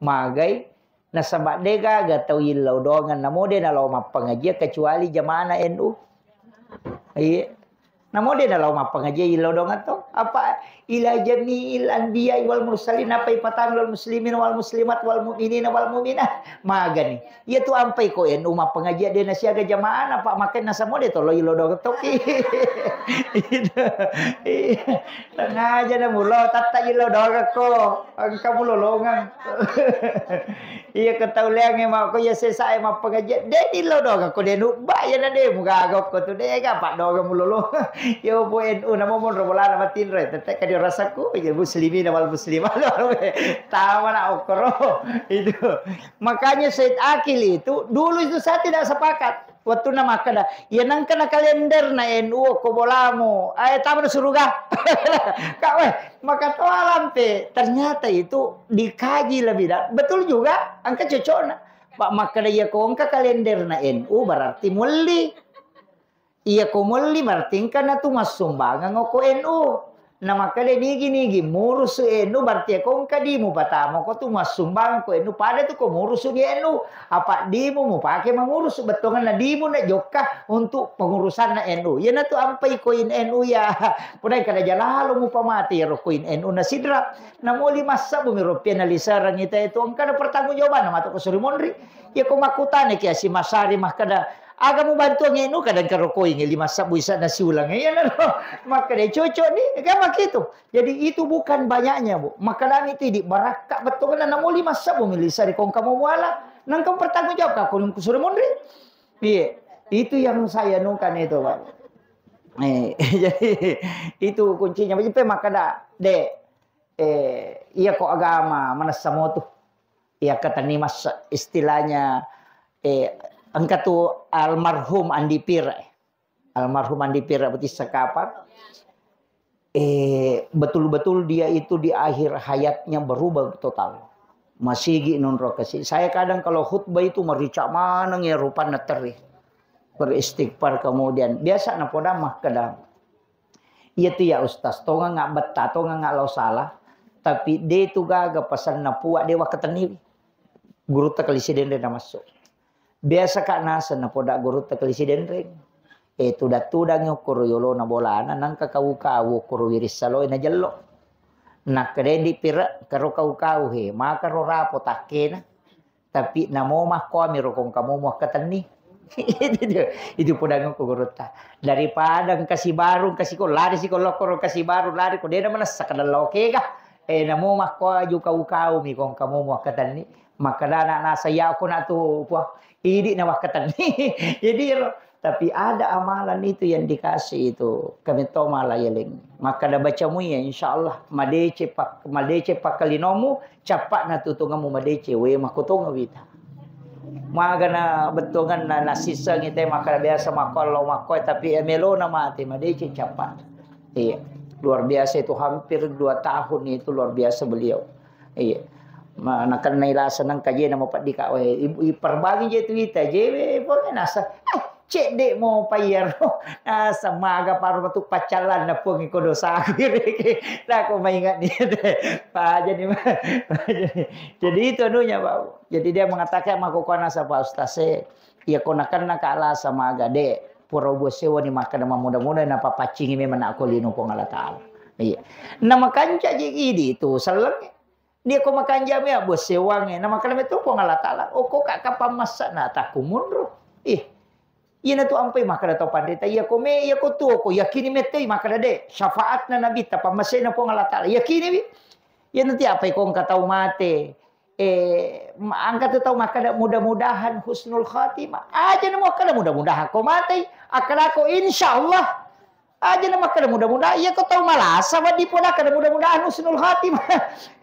Magai, nasaba de gaga tau illau doangan, namo de nalao mappangaji kecuali jamaah N U. Iya. Namo de nalao mappangaji illau doangan to. Apa ila jami'il anbiya wal mursalin, apa ipatang wal muslimin wal muslimat wal mu'minin wal mu'minat. Magani. Iya tu ampai ko N U mappangaji de nasiaga jamaah, apa makan nasamo de tolo illau doangan toki. Itu. Iya. Tengaja na mulo, tatta illau doangan ko. Engka mulolongang. Iya, ketau leangnge mako iya sesae mappangajian. De illau doangan ko de nubba iya na de mugaga ko tu de ga paddoangan mulolongang. Iya, opo N U namo monro bolana matinro, tette kadio rasaku, iya muslimina wal muslimat. Tama na okkoro. Itu. Makanya Said Akil itu dulu itu saya tidak sepakat. Wettunna makkeda, "Iya nengka na kalenderna N U ko bolamu, eh, tama na suruga." Kak, weh, makatoa lampe. Ternyata itu dikaji lebih dalam. Betul juga, engka cocokna. Pak makkeda, "Iya ko engka kalenderna N U berarti mulli." Iya ko mulli berarti engka na tu massumbangeng ko N U. Na makkeda nigi-nigi murusu N U, berarti ko engka dimu patama ko tu massumbang ko N U, pada tu ko murusu di N U. Apa dimu mupake mangurusu, bettuanna dimu na jokka untuk pengurusanna N U. Iyana tu ampai koin N U ya. Pudai kada jalalo mupamati ro koin N U na sidra. Namo lima sabbu mi rupiah na liserang ita itu engka na pertanggung jawaban na matu ko Suri Monri. Ya ko makkutana ki asi Masari makkeda, "Aga mubantuang N U?" Kadang karo koin lima sabbu isa na siulang. Iyana ro. Makkeda cocok ni, kan makitu. Jadi itu bukan banyaknya, Bu. Makadami tu idi barakka bettuanna namo lima sabbu milisa ri kongka mo muala. Nangka pertanggung jawab ka ko Suri Monri. Iya. Itu yang saya nukan itu, Pak. Eh, jadi itu kuncinya. Jadi pe makkeda, Dek, eh, iya ko agama manessa motu. Iya katenni mas istilahnya, eh, engka tu almarhum Andi Pir. Almarhum Andi Pira Betisa Kapar, eh, betul-betul dia itu di akhir hayatnya berubah total. Masigi nonro kasi. Saya kadang kalau khutbah itu merica maneng ya rupanna teri. Beristighfar kemudian biasa na poda makkeda. Iya tu ya Ustaz, tonga nggak betta, tonga nggak lo salah. Tapi de tu gaga pesanna Puak de wakkatenniwi. Gurutta Kalisi Denreng na massu. Biasa ka naseng napoda gurutta Kalisi Denreng. Eh, tudang-tudangi okkoro yolona bolana, nangka kau-kau okkoro wiris saloe na jello. Nakkedendi pira karo kau-kau he, maka ro rapo takkena. Tapi namo makkoami ro kongka momo akkatenni. Itu dia. Itu podangku gurutta. Daripada engka sibaru, engka siko, lari siko lokko ro engka sibaru, lari ko dena manessa kadang lokega. Eh, namo makko aju kau-kau mi kongka momo akkatenni. Makkadana nasa iya ko na tu, Puang. Idi na wakkatenni. Jadi ro, tapi ada amalan itu yang dikasih itu. Kami to mala yeleng. Makkada baca muia, insya Allah madece pak, madece pakkalinomu, cappa na tutungamu madece, we makkutonga wita. Magana bettuanganna nasissengi te makkada biasa makko Allah makko, tapi melona mate madece cappa. Iya. Luar biasa itu, hampir dua tahun itu luar biasa beliau. Iya. Ma-, nakennai lasa nengka je na mapeddi ka, we, i-, iperbangi je tu ita je, we, pokoknya nasa, eh, cedde mo payaro. Nasa maga paro matu paccalan na Puang iko dosaku reke. Nako maingat ni. Paja ni, paja ni. Jadi itu anunya, Pak. Jadi dia mengatakan, "Mako kona sapa ustaz e, iya ko nakenna ka lasa maga de, pura bua sewa ni makkeda mamuda-muda na papaccingi memang nak ko lino Puang Allah Taala." Iya. Na makanca je idi tu selleng. Dia ko makanjami abbo sewangnge, na makkeda meto Puang Allah Taala, "Oko ka kapang massa na takku munro." Ih, iyana tu ampai makkeda tau panrita, iya ko me, iya ko tuo ko, yakini metoi makkeda de, syafaatna Nabi, tapammasena Puang Allah Taala, yakini wi. Iyana ti apai ko engka tau mate, Eh, ma-, engka tu tau makkeda, "Mudah-mudahan husnul khatimah." Aja na makkeda, "Mudah-mudahan ko matei." Akkedako, "Insyaallah." Aja na makkeda, "Mudah-mudahan." Iya ko tau malasa, wedding poda akkeda, "Mudah-mudahan husnul khatimah."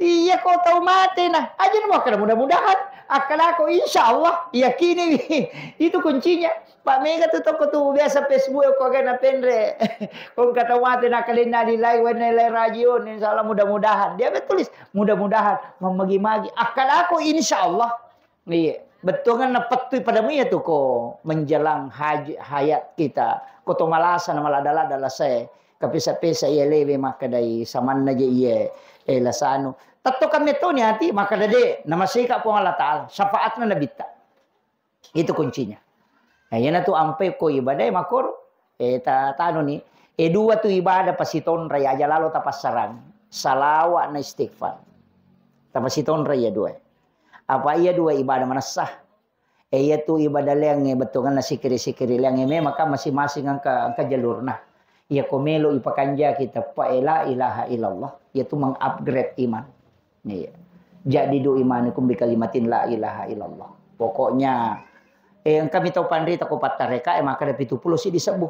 Iya ko tau mate na. Aja na makkeda, "Mudah-mudahan." Akkedako, "Insyaallah." Yakini. Itu kuncinya. Pak, mega tu toko tu biasa Facebook ko kena penre. Ko engka tau mate na, "Inna lillahi wa inna ilaihi rajiun." Insyaallah, mudah-mudahan. Dia betulis, "Mudah-mudahan." Mammagi-magi. Akkedako, "Insyaallah." Iya, bettuanna pettui padamu iya tu ko menjelang haji, hayat kita. Ko to malasa na malada-lada lasae. Kapesa-pesa iya lewe makkedai samanna je iye, eh, lasanu. Tetto kametoni ati, makkeda de, namaseka Puang Allah Taala, syafaatna nabitta. Itu kuncinya. Nah, iyana tu ampe ko ibadah makoro. Eh, ta-, tanu ni. Eh, dua tu ibadah pasitonrai aja lalo tapassarang. Salawa na istighfar. Tapasitonrai iya dua. Apa iya dua ibadah manessa? Eh, iya tu ibadah leangnge bettuanna sikiri-sikiri leangnge memang kan masing-masing engka, engka jalurna. Iya ko melo ipakanjaki teppa e la ilaha illallah, iya tu mengupgrade iman. Iya. Jadi du imanikum bi kalimatin la ilaha illallah. Pokoknya, eh, engka mi tau panrita ko pattareka e makkeda pitu pulo siddi sebbu.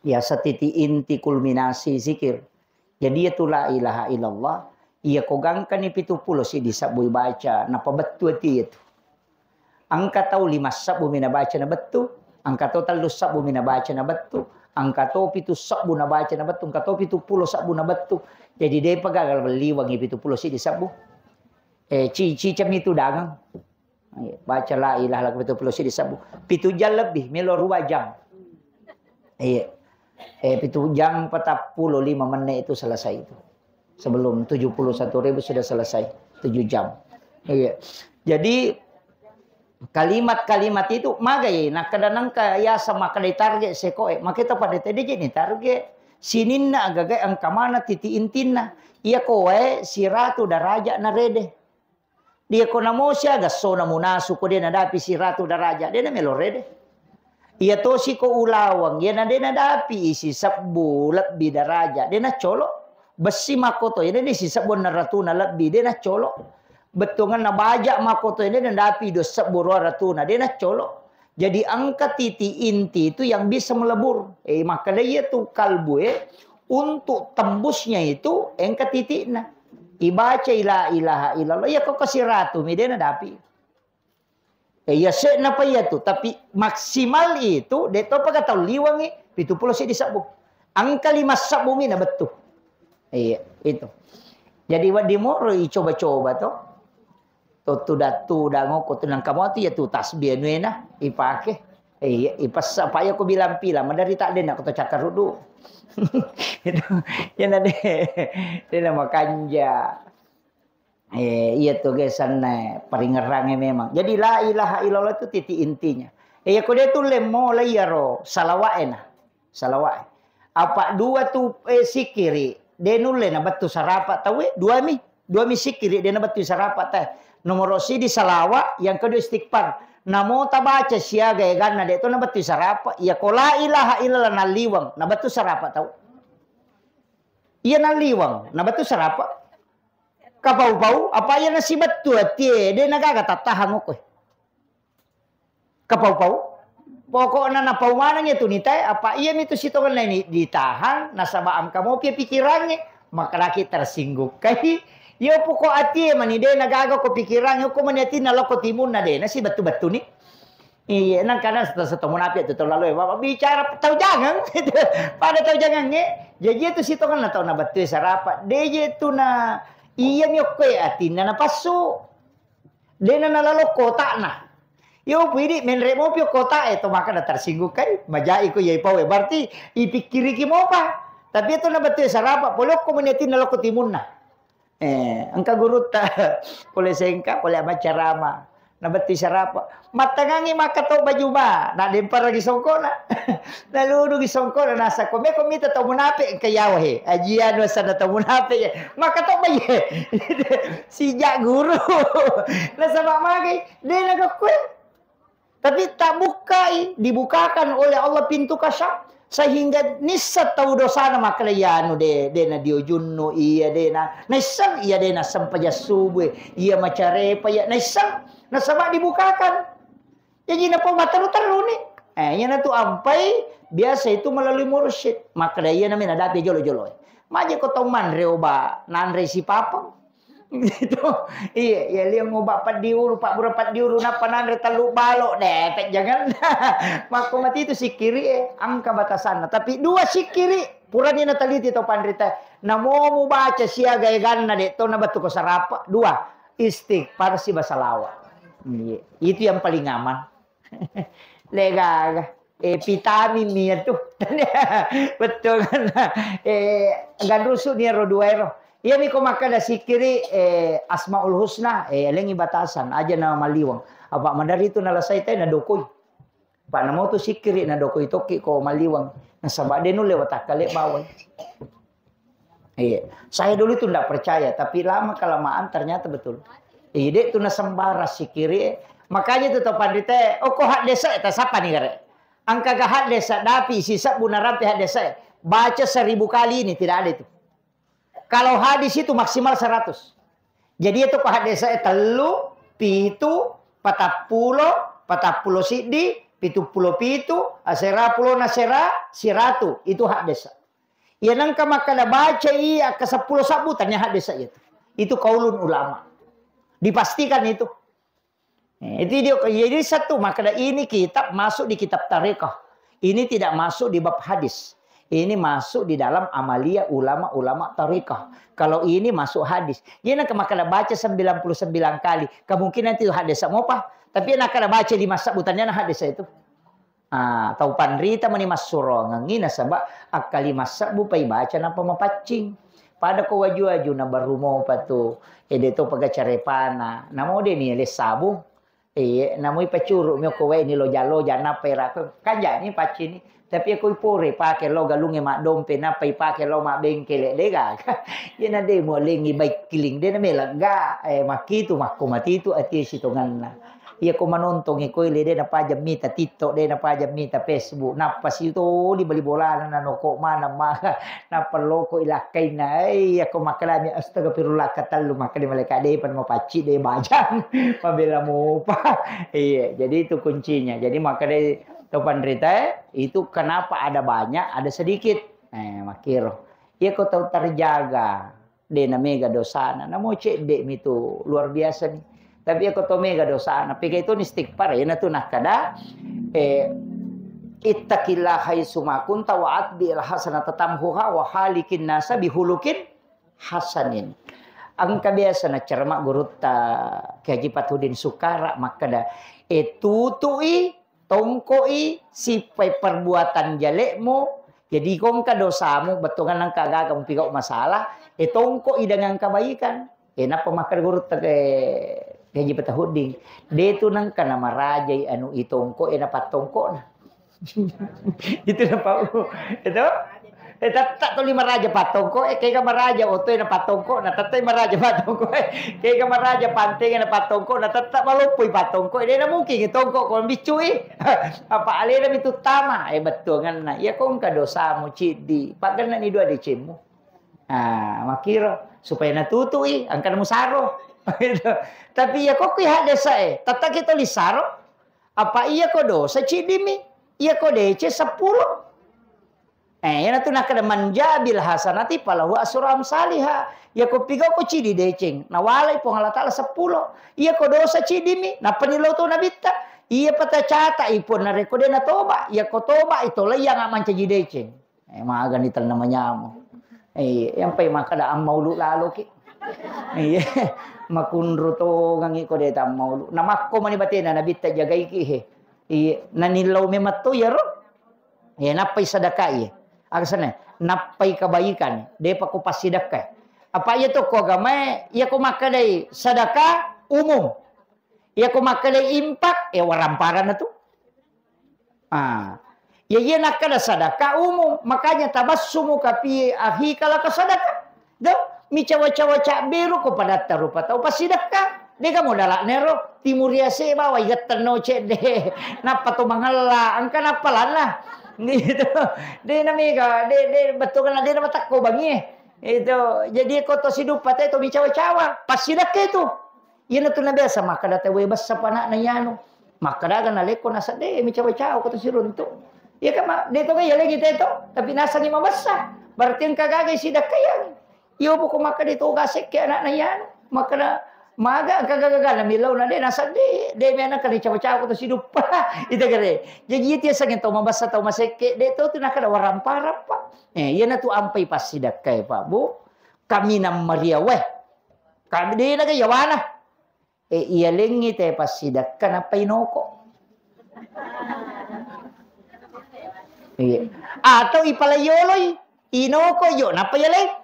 Biasa titi inti kulminasi zikir. Jadi iya tu la ilaha illallah, iya ko gangkani pitu pulo siddi sebbu ibaca, nappa bettu ati iya tu. Engka tau lima sebbu mi nabaca na bettu, engka to tellu sebbu mi nabaca na bettu, engka to pitu sebbu nabaca na bettu, engka to pitu pulo sebbu na bettu. Jadi depa gagal liwangi pitu pulo siddi sebbu. Eh, ci-, cicami tu dangeng. Iya, baca la ilaha illallah pitu pulo siddi sebbu. Pitu jam lebih, melo rua jam. Iya. Eh, pitu jam patappulo lima menit itu selesai itu. Sebelum tujuh puluh satu ribu sudah selesai. Tujuh jam. Iya. Jadi, kalimat-kalimat itu magai, nakkeda nengka yaseng makkeda target sekoe. Makita pada tadi je ni target. Sininna agaga engka mana titik intinna. Iya koe siratu daraja na rede. Dia ko namo siaga sona munasu ko de nadapi siratu daraja, de namelo rede. Iya tosi ko ulaweng, iya na de nadapi isi sebbu lebbi daraja, de nacolo. Bessi makkoto, iya de sisebbu na ratuna lebbi, de nacolo. Bettuanna baja makkoto, iya de nadapi dua sebbu rua ratuna, de nacolo. Jadi engka titik inti itu yang bisa melebur. Eh, makkeda iya tu kalbu e, untuk tembusnya itu engka titikna. Ibaca la ilaha illallah, iya ko kasiratu mi de nadapi. Eh, iya se'na pa iya tu, tapi maksimal itu de to pa tau liwangi pitu pulo siddi sebbu. Engka lima sebbu mi na bettu. Iya, itu. Jadi wedding moro icoba-coba to. To tudang-tudang okko tu nengka mo tu iya tu tasbih anuena ipake. Eh, iya, ipessa pa iya ko bilang pila, madari tak dena ko to cakkaruddu. Itu, iya na de, de na makanja. Eh, iya tu ge sanna paringerrange memang. Jadi la ilaha illallah itu titik intinya. Eh, iya ko de tu lemmo la iyaro salawa'ena. Salawa'e. Apa dua tu, eh, sikiri, de nulle na bettu sarapa tauwe, dua mi. Dua mi sikiri, de na bettu sarapa te. Nomoro sidi salawa, yang kedua istighfar. Namo tabaca siaga eganna de to na bettu sarapa. Iya ko la ilaha illallah nalliwang, na bettu sarapa tau. Iya nalliwang, na bettu sarapa. Kapau-pau, apa iya nasibettu atie, de nagaga tattahang okko. Kapau-pau. Pokokna napau maneng iya tu nitae, apa iya mi tu sitongenna ini ditahan, nasaba engka mopi pikirangnge, makkedaki tersinggung kai. Iya poko atie mani de nagaga ko pikirangnge, ko mani atinna lokko timunna de nasibettu-bettuni. Iya, nangkana seto-seto munafik tu tau lalo, Bapak bicara tau jangang. Pada tau jangangnge, jaji itu sitongenna tau nabettu sarapa. De je tu na iya mi okko atinna napassu. Dena nalalo kotakna. Yo pidi menre mopi kotak e to maka na tersinggung kai. Majai ko yai pau e. Berarti ipikkiriki mopa. Tapi itu na betul sarapa. Pole okko meni atinna lokko timunna. Eh, engka gurutta pole sengka, pole amacarama. Na betul sarapa. Mattangangi maka to baju ma. Na demparagi songkona. Naludungi songkona. Nasa ko meko mita to munape engka yawa he. Ajian wasana to munape. Maka to baye. Sijak guru. Nasaba magai, de nagakkue. Tapi tabukkai, dibukakan oleh Allah pintu kasyaf. Sehingga nisseng tau dosana makkeda, "Iya anu de, de na diujunnu, iya de na, naisseng iya de na sempajang subuh, iya macarepa, iya naisseng, nasaba dibukakan." Jaji napau matteru-teruni. Eh, iya natu ampai biasa itu melalui mursyid. Makkeda iya nami nadapi jolo-jolo. Maje ko tau manre oba, nanre sipapeng. Gitu. Iya, iya, liang oba peddi ulu, pabbura peddi ulu, nappa nanre tellu balo, depet jangan. Makko mati itu sikkiri, eh, angka batasanna. Tapi dua sikkiri, purani nateliti to panrita. Namo mubaca siaga eganna de to nabattu ko sarapa. Dua, istighfar siba salawa. Iya, itu yang paling aman. Legaga. Eh, vitamin mi tu. Betul kan? Eh, ganrusu ni ro dua ero. Iya mi ko makkeda sikkiri, eh, Asmaul Husna, eh, lengi batasan aja na maliwang. Apa madari tu nalasai tai na dokoi. Apa namo tu sikkiri na dokoi tokki ko maliwang. Nasaba de nulle watakkale bawai. Iya, saya dulu itu ndak percaya, tapi lama kelamaan ternyata betul. Iya, dek tu nasembarang sikkiri. Makanya tu to pandita, oh, ko haddesa, eh, tasapa ni gare. Angka ga haddesa, dapi sisebbu narampe haddesa, eh. Baca seribu kali ini, tidak ada itu. Kalau hadis itu maksimal seratus. Jadi itu ko haddesa, eh, tellu, pitu, patappulo, patappulo siddi, pitu pulo pitu, asera pulo nasera, siratu, itu haddesa. Iya nengka makkeda baca iya ke seppulo sabbu, tania haddesa itu. Itu kaulun ulama. Dipastikan itu. Eh, itu dia, jadi satu makkeda ini kitab masuk di kitab tarekah. Ini tidak masuk di bab hadis. Ini masuk di dalam amalia ulama-ulama tarekah. Kalau ini masuk hadis. Jadi nengka makkeda baca sembilan puluh sembilan kali. Kemungkinan itu haddesa mopa. Tapi nengka baca lima sabbu, tania haddesa itu. Ah, tau panrita mani massurongengngi nasaba akkalima sebbu pai baca nappa mapaccing. Pada ko waju-waju na baru mopa tu, ede to paga carepana. Namo de ni le sabung. Eh, namo ipacuru mi ko wae ni loja-loja nappa era ko kanjani paccini. Tapi ko ipore pake lo galunge maddompe nappa ipake lo mabbengkele de gaga. Iyana de mo lengi baik kiling de na melegga. Eh, makitu makko matitu ati sitonganna. Iya ko manontongi ko ile de napajang mita TikTok, de napajang mita Facebook, nappa sitoli bali bolana nanoko maneng maga, nappa loko ilakkainna. Eh, iya ko makkalami astagfirullah katellu, makkeda malaika de pan mapacci de bajang. Mabela mopa. Iya, jadi itu kuncinya. Jadi makkeda to panrita, eh, itu kenapa ada banyak, ada sedikit. Eh, makkiro. Iya ko tau terjaga. De na mega dosana, namo cedde mi tu luar biasa ni. Tapi ako to mega dosana, pega itu ni istighfar, ya na tu nakkada, eh, ittaqillah haitsu ma kunta wa atbi'il hasanata tamhuha wa khaliqin nasa bihulukin hasanin. Engka biasa na cerama gurutta Kiai Haji Fathuddin Sukara makkada, eh, tutui tongko'i sippai perbuatan jale'mu, jadi ko engka dosamu, bettuanna engka gaga mupigau masalah, e, tongko'i dengan kebaikan. E, nappa makkeda gurutta ke Haji Fathuddin, de tu nengka namarajai anu itongko, e, napattongko'na. Itu napau. Itu? Eh, tette tuli maraja pattongko, eh, kega maraja oto na pattongko, na tette maraja pattongko, eh, kega maraja panteng na pattongko, na tette maloppoi pattongko, eh, de na mungkin tongko ko biccui. Apa alena mi tuttama, eh, bettuanna. Iya ko engka dosamu ciddi, paggenna ni dua decemmu. Ah, makkiro supaya natutui, engka musaro. Tapi iya ko kui haddesa, eh, tette kita lisaro. Apa iya ko dosa ciddi mi, iya ko deceng seppulo. Eh, iyanatu nakkeda, "Man jaa bil hasanati falahu asyru amsaliha." Iyako pigau ko cidi deceng, nawalai Puang Allah Taala seppulo. Iyako dosa cidi mi, nappani lao to nabitta. Iya patacata i Puang narekko de natoba, iyako toba i tolai yang mancaji deceng. Eh, magani tenna manyamo. Eh, yang pai makkeda ammaulu laloki. Iya, makunru tongangi ko de tammaulu. Namakko mani batena nabitta jagaiki he. Iya, nanillau memang to iyaro. Iya, nappai sedekah iya. Aga senna? Nappai kebaikan. Depa ko passidekah. Apa iya to ko agamae, iya ko makkedai sedekah umum. Iya ko makkedai infak, eh, waramparana tu. Ah. Ya iya nakkeda sedekah umum. Makanya tabassumuka fi akhika laka sedekah. Do, mi cawa-cawa cabberu ko padatta rupa tau passidekka. Dega modala nero, timuriase bawa igettenno cedde. Nappa to mangella, engka nappa lanna. Gitu. De' na mega, de', de' bettuanna de' na matakko bangi. Itu. Jadi ko to siduppa te to micawa-cawa, passidakka itu. Iyana tu na biasa makkada tau bessa pana'na iyanu. Makkada ga nalekko nasadde micawa-cawa ko to siruntu. Iya kan, ma-, de' to ga iya lagi te to, tapi nasangi mabessa. Berarti engka gaga sidakka yang. Iyo, poko makkeda to ga sekke anakna iyanu. Makkeda, maga engka gaga-gaga na millau na de' nasadde, de' mena kali cawa-cawa ko to siduppa. Ita gare. Jadi itu yasengnge tau mabessa tau masekke, de' to tu nakkeda warampa-rampa. Eh, iyana tu ampai passidakkae, Pak, Bu. Kaminang maria weh. Kami de' naga yawana. Eh, iyalengngi te passidakka nappa inoko. Iya. Atau ipalaioloi, inoko yo nappa iyaleng.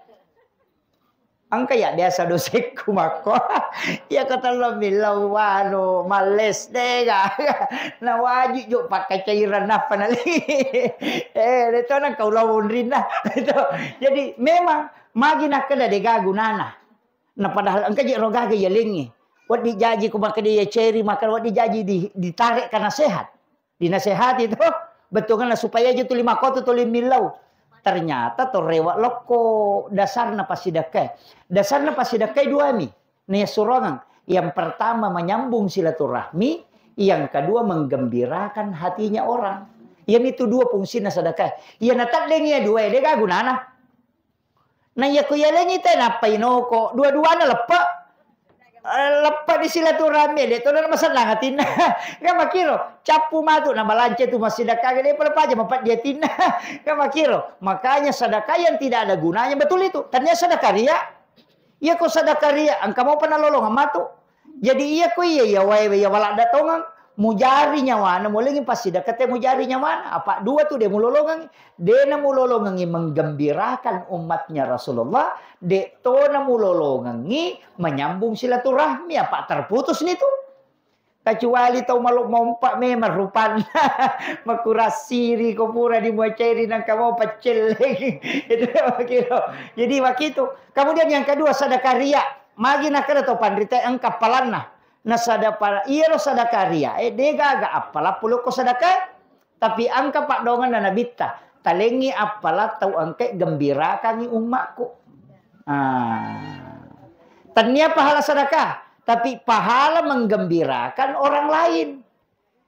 Engka ya biasa dosekku makko. Iya ko tello millau anu malles dega. Na wajib jo pakai cairan nappa nali. Eh, de' to nang kau lawo unrinna. Jadi memang magi nakkeda de' gaga gunana. Nah, padahal engka je ro gaga yalengngi. Wedding jaji ko makkeda iya ceri, maka wedding jaji di, ditarik karena sehat. Dinasehati to, bettuanna supaya aja tuli makkotu tuli millau. Ternyata to rewa lokko dasarna passidakkae. Dasarna passidakkae duami. Nia surongeng. Yang pertama menyambung silaturahmi, yang kedua menggembirakan hatinya orang. Yang itu dua fungsina sadakkae. Iya nataddengi ya dua, de' gaga gunana. Na iya ko yalengngi te nappa inoko, dua-duana leppe. Eh, leppe di silaturahmi, de' to na masennang atinna. Kan makkiro, cappu matu na balance tu massidakka de' pada paja mapeddi atinna. Kan makkiro, makanya sedekah yang tidak ada gunanya betul itu. Tania sedekah ria. Iya ko sedekah ria, engka mopa nalolongeng matu. Jadi iya ko iya, iya wae, iya waladda tongeng, mujari nyawana, mulengi passidakka te mujari nyawana. Apa dua tu de' mulolongengi, de' na mulolongengi menggembirakan umatnya Rasulullah, de' to na mulolongengi menyambung silaturahmi, apa terputus ni tu. Kecuali tau malo mompa memang rupanna, makurasiri ko pura di muacairi nangka mau peccelleng. Itu makkiro. Jadi makitu. Kemudian yang kedua sedekah ria. Magi nakkeda to panrita engka appalanna. Nasada pala, iyaro sadaka ria, eh, de gaga appala pulukko sadaka, tapi engka paddoangenna Nabitta, talengngi appala tau engkae gembirakangngi ummakku. Ah. Tennia pahala sadaka, tapi pahala menggembirakan orang lain.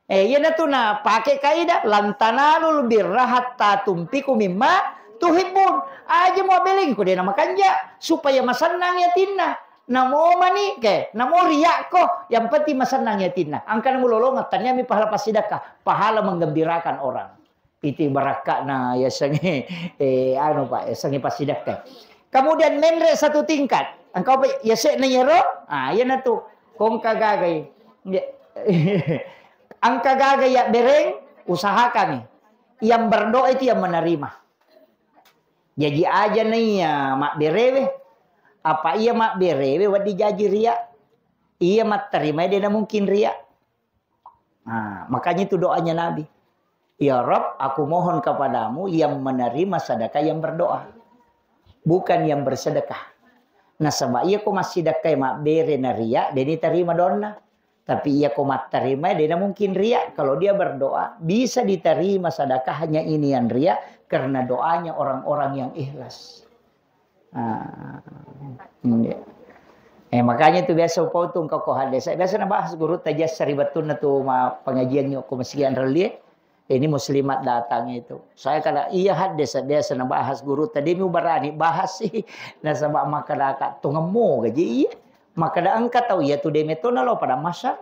Eh, iyanatu napake kaidah, "Lan tanalul birra hatta tunfiqu mimma tuhibbun." Aja muabbeleng ko de namakanja, supaya masennang yatinna. Namo mani ke, namo riakko, yang penting masennang yatinna. Angkana mulolongeng, taniami pahala passidakka, pahala menggembirakan orang. Itu barakka'na yasengnge, eh, anu, Pak, yasengnge passidakka. Kemudian menre satu tingkat. Engkau, Pak, yase'na yero, ah, iyanatu. Kongka gagai. Engka gaga yabbereng, usahakan. Yang berdoa itu yang menerima. Jaji aja naiya mabberewe. Apa iya mabberewe wedding jaji ria. Iya matterimai de na mungkin ria. Nah, makanya itu doanya Nabi. "Ya Rob, aku mohon kepadamu yang menerima sedekah yang berdoa, bukan yang bersedekah." Nasaba iya ko massidakkai mabbere na ria, de ni tarima donna. Tapi iya ko mattarima, de na mungkin ria. Kalau dia berdoa, bisa diterima sedekahnya ini yang ria karena doanya orang-orang yang ikhlas. Ah, iya. Eh, makanya itu biasa upau tu engka ko hadde. Saya biasa nabahas guru tajassa ri battunna tu ma pengajian yuk ko masigi anrelie. Ini muslimat datang itu. Saya kada iya hadde, saya biasa nabahas guru tadi mi ubarani bahas sih. Nasaba makkadaka tungemmu gaji iya. Makkada engka tau iya tu de metto nalo pada masa.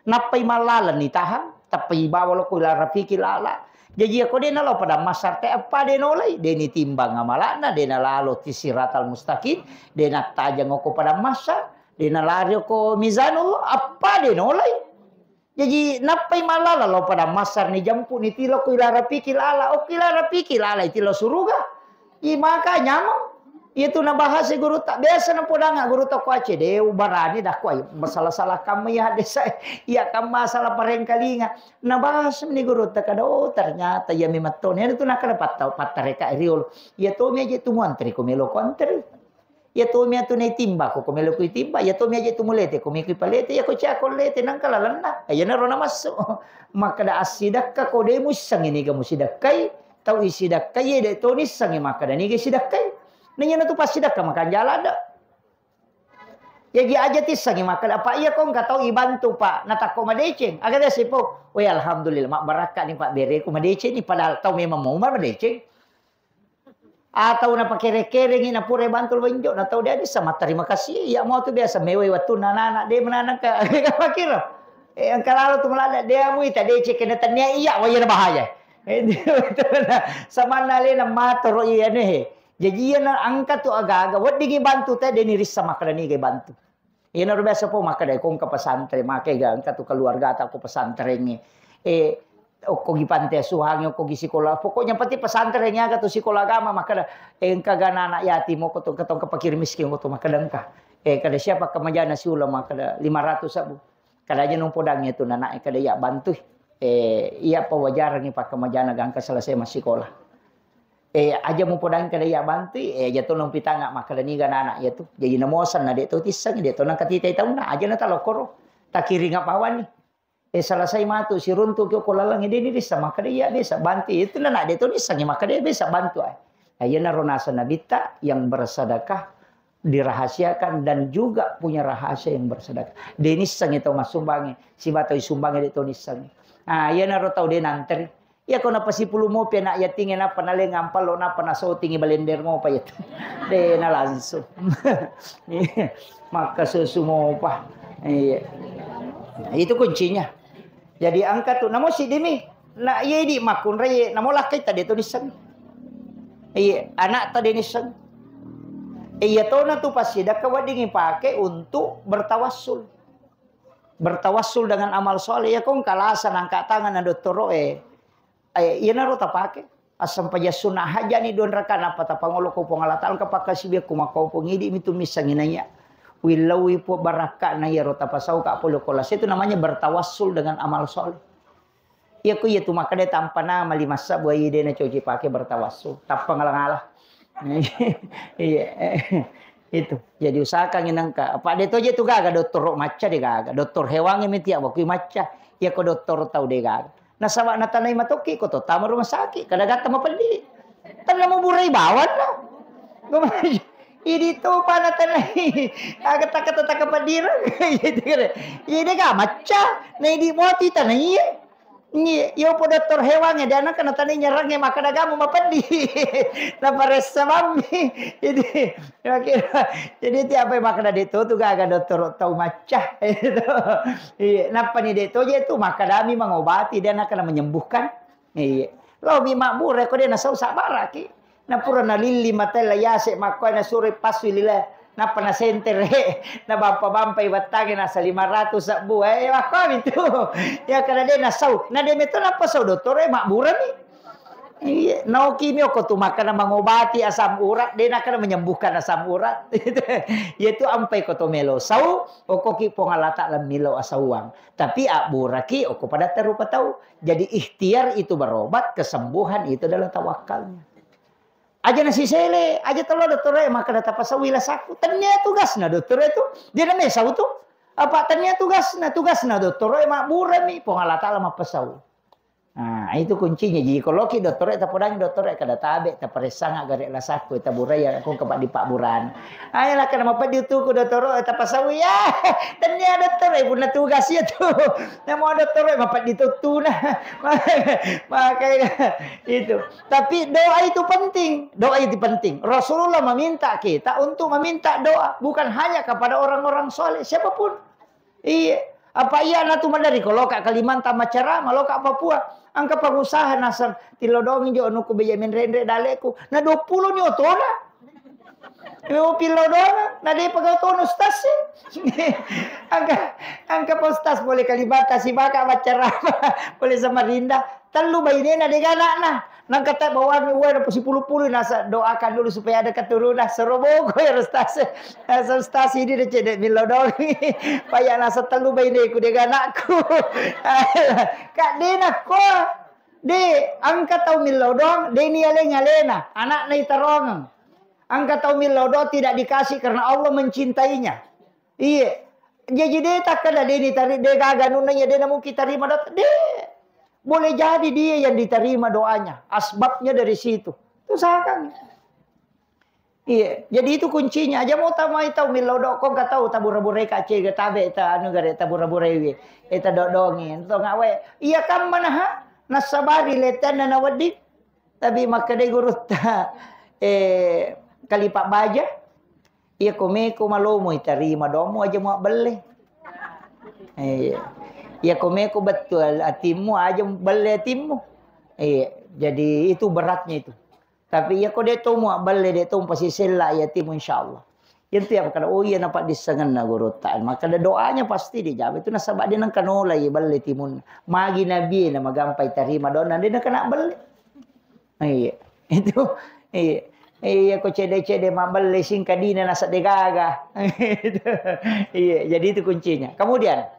Nappai mallaleng nitahang, tappai bawa lokko ila rafiqil a'la. Jaji, iyako de nalo pada massarte, eppa de nolai, de nitimbang amala'na, de nalalo ti siratal mustaqim, de nattajeng okko pada massar, de nalari okko mizanullah, eppa de nolai. Jaji, nappai mallala lao pada massar, nijempu, nitilokko ila rafiqil a'la, okko ila rafiqil a'la, itilo suruga. I maka nyameng. Iya tu nabahas gurutta. Biasa napodangnga gurutta ko Aceh, de ubarani dakko, ai, masalah-salah kamma iya haddesa, iya kamma salah parengkalinga. Nabahas ni gurutta kada, oh, ternyata iya memang toni. Ada tu nakada patta-, pattareka riolo. Iya tomi aja tu muantri ko melo ko antri. Iya tomi atu naitimba ko, ko melo kuitimba, iya tomi aja tu mulete, ko meki palete, iya ko cia ko lete nangka lalenna. Iyanaro namassu. Makkeda assidakka ko de muissengi niga musidakkai, tau isidakkai de to nissengi makkeda niga isidakkai. Na iyanatu passidakka makanjala ada. Jaji aja tissengi makkeda, "Pak, iya ko engka tau ibantu, Pak, natakko madeceng." Aga biasa, "Po, we, alhamdulillah, mabbarakka ni, Pak, bereku madeceng ni," padahal tau memang mau madeceng. Atau napakere-kerengi, napura bantu lo injo, na tau de adissa matterima kasih, iya mau tu biasa mewai wattunna anak-anak, de menanang ka, ka pakiro. Eh, engka lalo tu melada, de amui tadeceng kena tania iya, wah, iya bahaya. Eh, samanna alena matoro iya ne. Jaji iyana engka tu aga-aga weddingi bantu te, deni rissa makkeda niga bantu. Iyanaro biasa po makkeda ko engka pesantren, makkega engka tu keluargata ko pesantrengnge. Eh, okkogi panti asuhangnge, okkogi sikola. Pokoknya penting pesantrengnge aga tu sikola agama makkeda, eh, engka ga anak yatim, okko tu, engka tu, engka fakir miskin, okko tu makkeda engka. Eh, kada siapa kemajana siula makkeda lima ratus sabbu. Kada aja nupodang iya tu nanae kada iya bantui. Eh, iya pawajarangi pakkamajana gangka selesai massikola. Eh, aja mupodang kada iya bantui, eh, aja to nampitanga makkeda niga nana iya tu. Jadi namosan na de to tisseng, de to nangkatitai taunna, aja na talokkoro. Takiringa pawani. Eh, selesai matu siruntu ki ko lalang de ni dissa makkeda iya biasa bantu. Itu nana de to nissengi makkeda iya biasa bantu ai. Nah, iyanaro naseng Nabitta yang bersedekah dirahasiakan dan juga punya rahasia yang bersedekah. De nissengi tau massumbangi, siba tau isumbangi de to nissengi. Ah, iyanaro tau de nanteri. Iya ko napasipulu mopi anak yatingnge nappa naleng ampallo nappa nasotingi balender mopa iya tu. De na langsung. Iya. Makkasusu mopa. Iya. Itu kuncinya. Jadi engka tu, namo siddimi, na iya idi makkunrai, namo lakkai tadi tu nissengi. Iya, anak tadi nissengi. Iya tona tu passidakka weddingi pake untuk bertawassul. Bertawassul dengan amal soleh. Ya kong kalasa nangka tangan na dottoro e. Eh, iyanaro tapake. Assampajang sunna hajani dua rakaat nappa tapangolo ko Puang Allah Taala, engka pakkasiwiakku makko Puang, idi mitu missengi naiya. Willaui Puang barakka'na iyaro tapasau ka pole ko lase, itu namanya bertawassul dengan amal soleh. Iya ku iya tu makkeda tanpa nama lima sabbu ai de na coci pake bertawassul. Tappa ngala-ngala. Iya. Itu. Jadi usahakan nangka. Apa de toje tu gaga dottoro macca de gaga. Dokter hewan mi tiap waktu macca. Iya ko dokter tau de gaga. Nasaba natanai matokki ko to tama rumah sakit, kada gatta mapeddi. Tanna muburai bawang no. Idi to pa natanai. Aga takka takka peddi ro. Iya de ga macca. Na idi moti tanai. Iya, iya po dokter hewan e, de anakka natanai nyerang e, makkeda gamu mapeddi. Naparessa bammi. Jadi, Oke. Jadi tiap makkeda de to tu gaga dokter tau macca. Itu. Iya, nappa ni de to je tu makkedami mengobati, de anakna menyembuhkan. Iya. Lo mi mabbura ko de nasau sabbaraki. Na pura nalilli mate la yase makko na sure passu lila. Nappa nasentere, nabampa-bampai battange nasa lima ratus sabbu. Eh, makko mi tu. Ya kada de nasau. Na de meto nappa sau dokter e mabburami. Iya, naoki mi okko tu makkeda mengobati asam urat, de nakkeda menyembuhkan asam urat. Yaitu ampai ko to melo sau, okkoki Puang Allah Taala melo asauang. Tapi abburaki okko padatta rupa tau. Jadi ikhtiar itu berobat, kesembuhan itu adalah tawakalnya. Aja nasisele, aja telo dottore makkeda tapasaui lasakku. Tennia tugasna dottore tu. Dia namanya sau tu. Apa tennia tugasna, tugasna dottore mabburami, Puang Allah Taala mappasau. Nah, itu kuncinya. Jadi, kalau ki dottore, tapodangi dottore, kada tabe, taparessanga gare lasakku, taburai ya, aku kepak di paburan. Ayo lah, kena mapeddi tuku dottore, tapasawi ya. Tennia dottore, punna tugas ya tu. Namo dottore, mapeddi tutuna. Makanya itu. Tapi doa itu penting. Doa itu penting. Rasulullah meminta kita untuk meminta doa, bukan hanya kepada orang-orang soleh, siapapun. Iya. Apa iya natu madari ko loka Kalimantan macarama, loka Papua. Angka pengusaha nasang, "Tilodongi jo anukku beja menrenre daleku." Na dua puluh ni otona. Yo pilodonga, na de pegau tono stas. Angka, angka pa stas boleh Kalimantan sibaka macarama, boleh Samarinda. Tellu bainena de anakna. Nangka ta bawangi uwai na pasipulu-pulu nasa doakan dulu supaya ada keturunan. Seroboko ya ustaz. Nasa ustaz ini de cedde milodong. Paya nasa tellu baineku de anakku. Kak de nakko. De angka tau milodong, de ni aleng alena. Anakna itarongeng. Engka tau millau doa tidak dikasih karena Allah mencintainya. Iya. Jadi de' takkeda de' ni tari-, de' gaga anunna iya de' na mungkin tarima doa. De'. Boleh jadi dia yang diterima doanya. Asbabnya dari situ. Usahakan. Iya, jadi itu kuncinya. Aja mau tamai tau millau doa, ko engka tau tabura-burai ka cega tabe ta anu gare tabura-burai wi. Eta dodongi. Ento ngawe. Iya kam manaha? Nasabari letanna na wedding. Tapi makkedai gurutta, eh, kalipa baja, iya ko meko malomo itarima doamu aja muabbelle. Iya. Iya ko meko bettu atimmu aja belle atimmu. Iya. Jadi itu beratnya itu. Tapi iya ko de' to muabbelle, de' to pasisella iya atimmu, insyaallah. Itu yang kada, oh iya, napaddissengenna gurutta. Maka ada doanya pasti dijawab. Itu nasaba de' nengka nola iya belle timun. Magi nabi na magampai tarima doa, de' nengka na belle. Iya. Itu, iya. Iya, ko cede-cede mabelle singka dina nasa de' gaga. Itu. Iya, jadi itu kuncinya. Kemudian,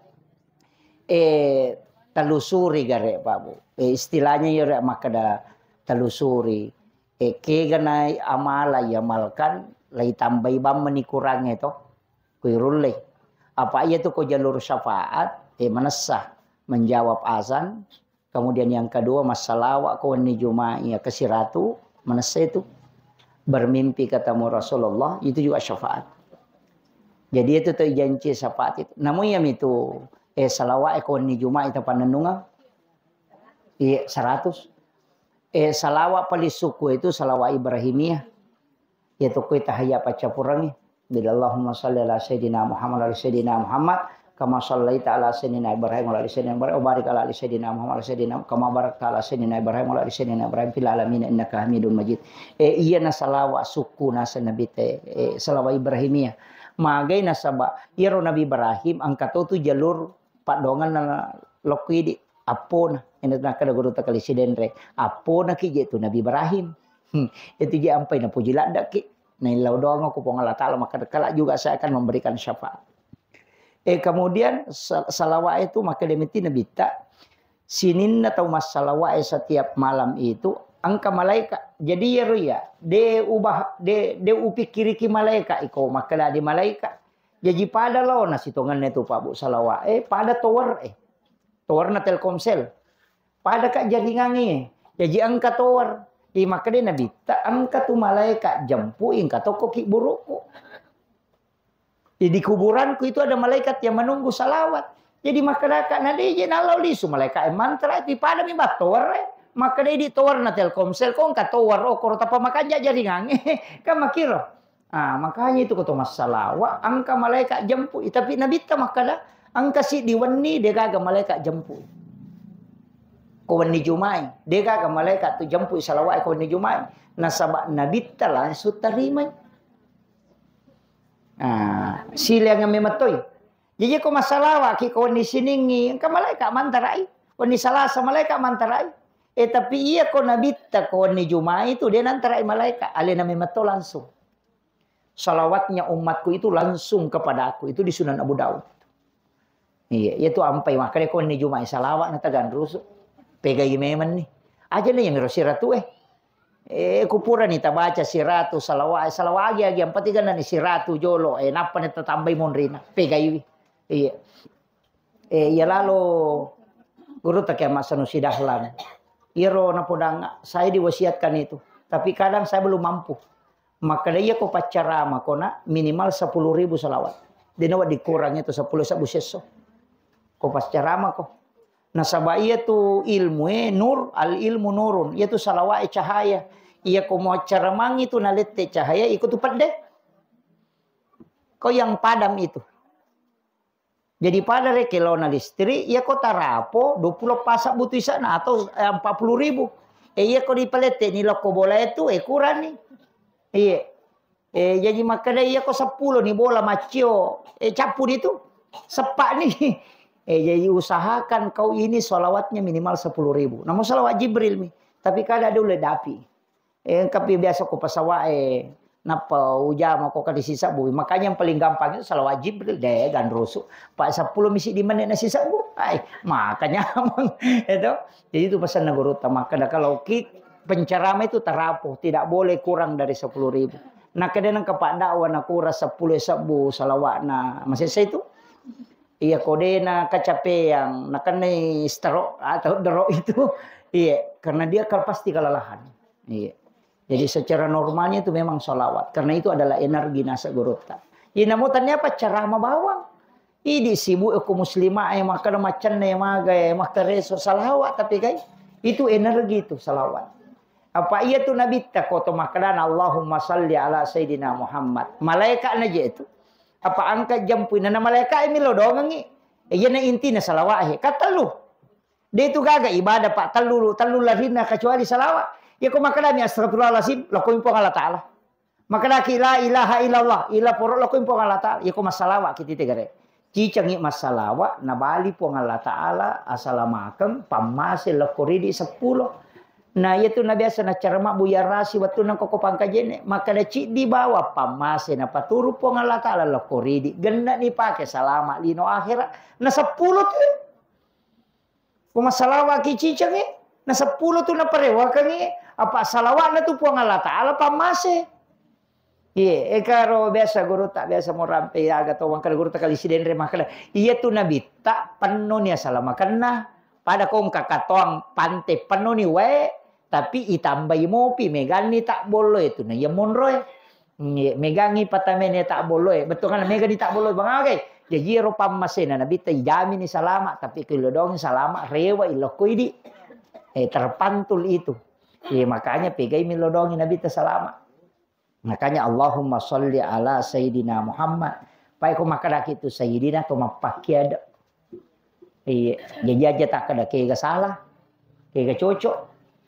eh, telusuri gare, Pak Bu. Eh, istilahnya ya rek makkeda telusuri. Eh, kega na amala iamalkan, lai tambai bang meni kurangnge to. Kuirulle. Apa iya tu ko jalur syafaat, eh, manessa menjawab azan, kemudian yang kedua, massalawa ko wenni Juma'i ya ke siratu, manessa itu. Bermimpi ketemu Rasulullah, itu juga syafaat. Jadi itu tu janji syafaat itu. Namun ya mitu, eh, salawa ko wenni Juma'i itu panennungan. Iya, seratus. Eh, salawa paling suku itu salawa Ibrahimiyah. Iya tu kue tahiyya paccapurangi. Bila Allahumma salli ala Sayyidina Muhammad, ala Sayyidina Muhammad, kama sallaita ala Sayyidina Ibrahim, ala Sayyidina Ibrahim, wa barik ala Sayyidina Muhammad, ala Sayyidina, kama barakta ala Sayyidina Ibrahim, ala Sayyidina Ibrahim, fil alamin innaka Hamidum Majid. Eh, iya na salawa suku nasa Nabi te, eh, salawa Ibrahimiyah. Magai nasaba, iyaro Nabi Ibrahim, angka to tu jalur paddoangenna lokko idi, appona. Ina nakkeda guru takali sidenre, appona ki je tu Nabi Ibrahim. Hmm, itu je ampai napuji ladda ki. Naillau doang aku Puang Allah Ta'ala, maka kala juga saya akan memberikan syafaat. Eh, kemudian sa-, salawa itu maka demiti Nabi ta, sininna tau massalawa setiap malam itu engka malaikat. Jadi ya ro ya, de ubah, de, de upikiriki malaikat iko, maka di malaikat. Jaji pada laona sitongenna tu Pak Bu salawa, eh, pada tower, eh. Towerna Telkomsel. Pada ka jaringangnge. Jaji engka tower. I makkeda Nabitta, engka tu malaikat jempu, engka tokko ki buruku. Di, di kuburanku itu ada malaikat yang menunggu salawat. Jadi makkedaka na de je nallau lisu malaikat e mantra itu pada mi battower e. Makkeda di towerna Telkomsel, ko engka tower, oh, koro tappa makanja jaringangnge. Kan makiro. Ah, makanya itu ko to massalawa, engka malaikat jempui. Tapi Nabitta makkeda, engka siddi wenni degaga malaikat jempui. Ko wenni Jumai, degaga malaikat tu jempui salawat ko wenni Jumai. Nasaba Nabitta langsung tarimai. Ah, sileang memang toi. Jadi ko massalawa ki ko wenni Siningi, engka malaikat mantarai. Wenni Salasa malaikat mantarai. Eh, tapi iya ko Nabitta ko wenni Jumai tu de nantarai malaikat, alena memang to langsung. Salawatnya umatku itu langsung kepadaku. Itu di Sunan Abu Daud. Iya, iya tu ampai makkeda ko wenni Jumai salawat na taganrusu. Pegai memang ni. Aja ni yang miro siratu eh. Eh, kupurani tabaca siratu salawat, salawat agi agi ampat tiga nani siratu jolo. Eh, nappa ni tatambai monrina. Pegaiwi. Iya. Eh, iya lalo guru take Ahmad Sanusi Dahlan. Iyaro napodang saya diwasiatkan itu. Tapi kadang saya belum mampu. Makkeda iya ko paccarama ko na minimal sepuluh ribu salawat. Dena wa dikurang itu sepuluh sebbu sesso. Ko paccarama ko. Nasaba iya tu ilmu e nur, al ilmu nurun. Iya tu salawat e cahaya. Iya ko mau ceramang itu nalette cahaya iko tu pedde. Ko yang padam itu. Jadi pada rekeng laona listrik, iya ko tarapo dua puluh pasang butu isana atau, eh, empat puluh ribu. Eh, iya ko dipalette ni lokko bola itu, eh, kurang ni. Iya. Eh, jadi makkeda iya ko sepuluh ni bola maccio, eh, cappu ni tu. Sepak ni. Eh, jadi usahakan kau ini salawatnya minimal sepuluh ribu. Namun salawat Jibril mi. Tapi kada ada uleh dapi. Eh, engka pi biasa ko pesawat, eh, nappa ujama ko kali sisebbu. Makanya yang paling gampang itu salawat Jibril, deh, ganrusu. Pak sepuluh misi di menit nasi sebbu. Ai, makanya amang. Itu. Jadi itu pesan guru ta makkeda kalau ki pencerama itu tarapo, tidak boleh kurang dari sepuluh ribu. Nakkeda nengka paddawa nakura seppulo sebbu salawa'na masessa itu. Iya, ko de na kecapeang, nakennai stroke atau drop itu. Iya, karena dia kal-, pasti kelelahan. Iya. Jadi secara normalnya itu memang salawat. Karena itu adalah energi nasa gurutta. Iya, namo tania apa, ceramah bawang. Idi sibuk ko muslimah e, makkeda macenna e, maga e, makkareso, salawat tapi kai. Itu energi itu salawat. Apa iya tu nabitta ko to makkedana, "Allahumma salli ala Sayyidina Muhammad." Malaika na je itu. Apa angka jampu na malaika e milo dongengi. E, iyana intina salawat e. Katellu. De tu gaga ibadah pa tellu, tellu larinna kecuali salawat. Iya ko makkedami, "Astagfirullahaladzim," lokko Puang Allah Ta'ala. Makkedaki, "La ilaha illallah," ila poro lokko Puang Allah Ta'ala. Iya ko massalawa ki tite gare. Cicengi massalawa, nabali Puang Allah Ta'ala, asalamakeng, pammase lokko ridi seppulo. Nah, iya tu na biasa nacara mabbu yarasi wettunna koko pangkajene. Makkeda ciddi bawa pammase napaturu Puang Allah Ta'ala lokko ridi. Genna ni pake salama lino akhirat. Na seppulo tu. Ko massalawa ki cicengi, na seppulo tu naparewakengi, apa salawatna tu Puang Allah Ta'ala pammase. Iye, eka ro biasa gurutta, biasa mo rampe aga to wangkada gurutta kali sidenre makkeda, iya tu nabitta penno ni asalamakenna, pada ko engka katoang pante penno ni wae, tapi itambai mopi, meganni tabbolloe tu na iya monroe. Nge-, megangi patamene tabbolloe. Bettuanna megani tabbolloe, bangagai. Jaji ero pammasena nabitta ijamini salama, tapi ko ilodongi salama, rewa ilokko idi. Eh, terpantul itu. Eh, makanya pegai milodongi nabitta salama. Makanya Allahumma salli ala Sayyidina Muhammad. Pai ko makkadaki tu Sayyidina to mappakkiada. Iya, jaji aja takkeda kega salah, kega cocok.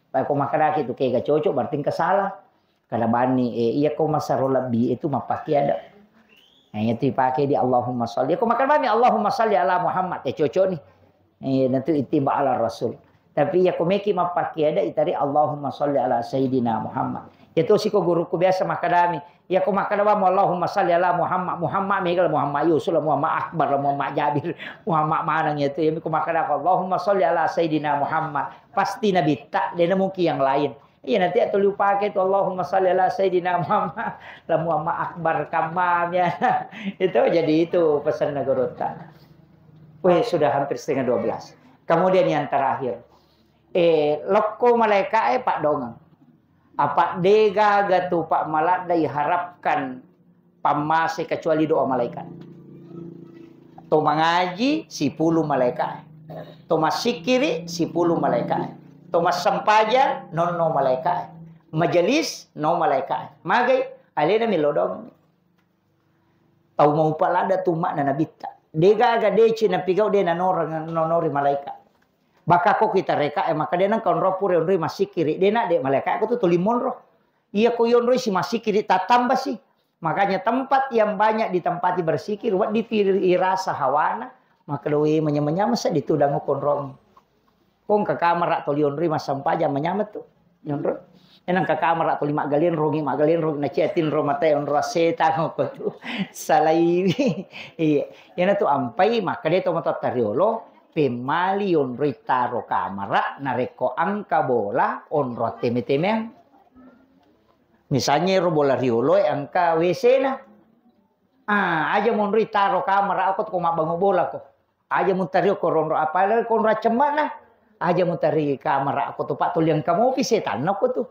Pai ko makkadaki tu kega cocok, berarti engka salah. Kada bani, eh, iya ko masaro lebbi itu mappakkiada. Nah, itu ipake di Allahumma salli. Ko makkada bani Allahumma salli ala Muhammad, eh, cocok ni. Eh, nanti ittiba ala Rasul. Tapi iya ko meki mappakkiada itari Allahumma salli ala Sayyidina Muhammad. Iya tosi ko guruku biasa makkadami, iya ko makkada bamo Allahumma salli ala Muhammad, Muhammad mega la Muhammad Yusuf la Muhammad Akbar la Muhammad Jabir, Muhammad maneng itu. Iya ko makkada ko Allahumma salli ala Sayyidina Muhammad, pasti nabitta, dena mungkin yang lain. Iya nanti atau liupake tu Allahumma salli ala Sayyidina Muhammad la Muhammad Akbar kamam ya. Itu jadi itu pesan gurutta. Weh, sudah hampir setengah dua belas. Kemudian yang terakhir, eh, lokko malaika e paddongeng. Apa degaga tu pak maladda iharapkan pammase kecuali doa malaikat. To mangaji sipulu malaikat. To massikkiri sipulu malaikat. To massempajang nonno malaikat. Majelis no malaikat. Magai alena milodong. Tau maupa ladda tu makna nabitta. Degaga dece napigau de nanoreng nonori malaikat. Baka ko kita reka e maka de nang konro pura onroi massikkiri de na de malaikat ko tu tuli monro. Iya ko yonroi si massikkiri tattamba si. Makanya tempat yang banyak ditempati bersikir, wedding tu irasa hawana, maka doe manyameng-nyameng seddi tudang konrong. Ko engka kamara toli onroi massempajang manyameng tu. Yonro. Enang ka kamara toli maggalenrongi, maggalenrongi, na chatting ro mata onro setang ko tu. Salaiwi. Iya. Yana tu ampai, maka de to matotta riolo, pemmali yonroi taro kamara, narekko engka bola, onro teme-temeang. Misalnya ro bola rioloe engka W C na. Ah, aja monroi taro kamara ako ko mabbangu bola ko. Aja mutari ko ronro apalagi ko ronro cemmana. Aja mutari kamara ako to pak tuliang kamopi setanna ko tu.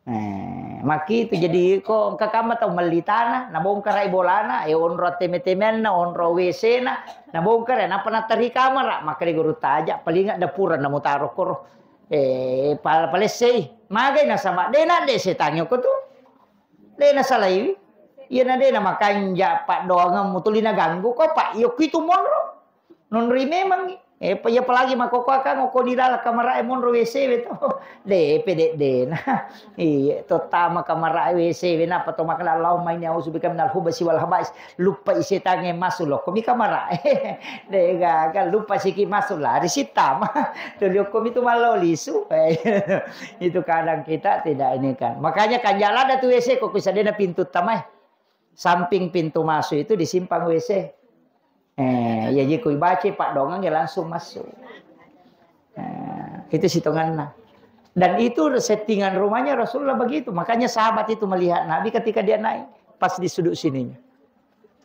Eh, maki itu jadi ko engka kama tau melli tanah, nabongkarai bolana, eh, onro teme-temenna, onro W C na, nabongkar, eh, napa natari kamara, maka di guru taja, paling ada pura namutaro koro. Eh, pal-, palessei. Magai nasaba, de na de setangnge ko tu. De nasalaiwi. Iyana de namakanja paddoangemmu tuli naganggu ko, Pak. Iyo kuitu monro. Nonroi memangngi. Eh, pa-, iya apalagi makkokkoe kang okko di dalam kamarae monro W C we to. De, pede de na. Iya, to tama kamarae W C we napa to makkeda Allahumma inni a'udzubika minal khubutsi wal khaba'is. Luppai setangnge massu lokko mi kamarae. De gaga luppa siki massu lari sittama. Tuli okko mi tu mallo lisu. Itu kadang kita tidak ini kan. Makanya kanja ladda tu W C ko kusadena pintu tamae. Samping pintu masuk itu disimpan W C. Eh, ya jadi ku ibaca paddoangengnge langsung masuk. Eh, itu sitonganna. Dan itu settingan rumahnya Rasulullah begitu. Makanya sahabat itu melihat Nabi ketika dia naik, pas di sudut sininya.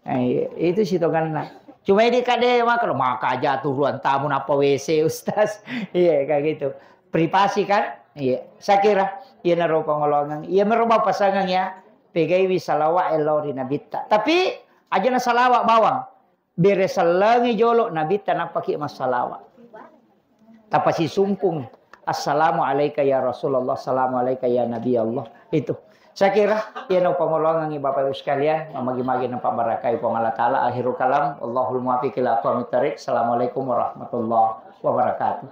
Eh, itu sitonganna. Cuma ini kade maka, maka aja turuan tamu napa W C, Ustaz. Iya, kayak gitu. Privasi kan? Iya. Saya kira, iya naro pangolongan. Iya, meroba pasangan ya. Pegaiwi salawat elori nabitta. Tapi, aja na salawat bawang. Bere sellengi jolo nabitta nappaki massalawa. Tapasisumpung, "Assalamu alaika ya Rasulullah, assalamu alaika ya Nabi Allah." Itu. Saya kira, iya no pangolongangi Bapak Ibu sekalian, mamagi-magi nampak barakai Puang Allah Ta'ala. Akhirul kalam, Allahul muwaffiq ila aqwamit thariq. Assalamualaikum warahmatullahi wabarakatuh.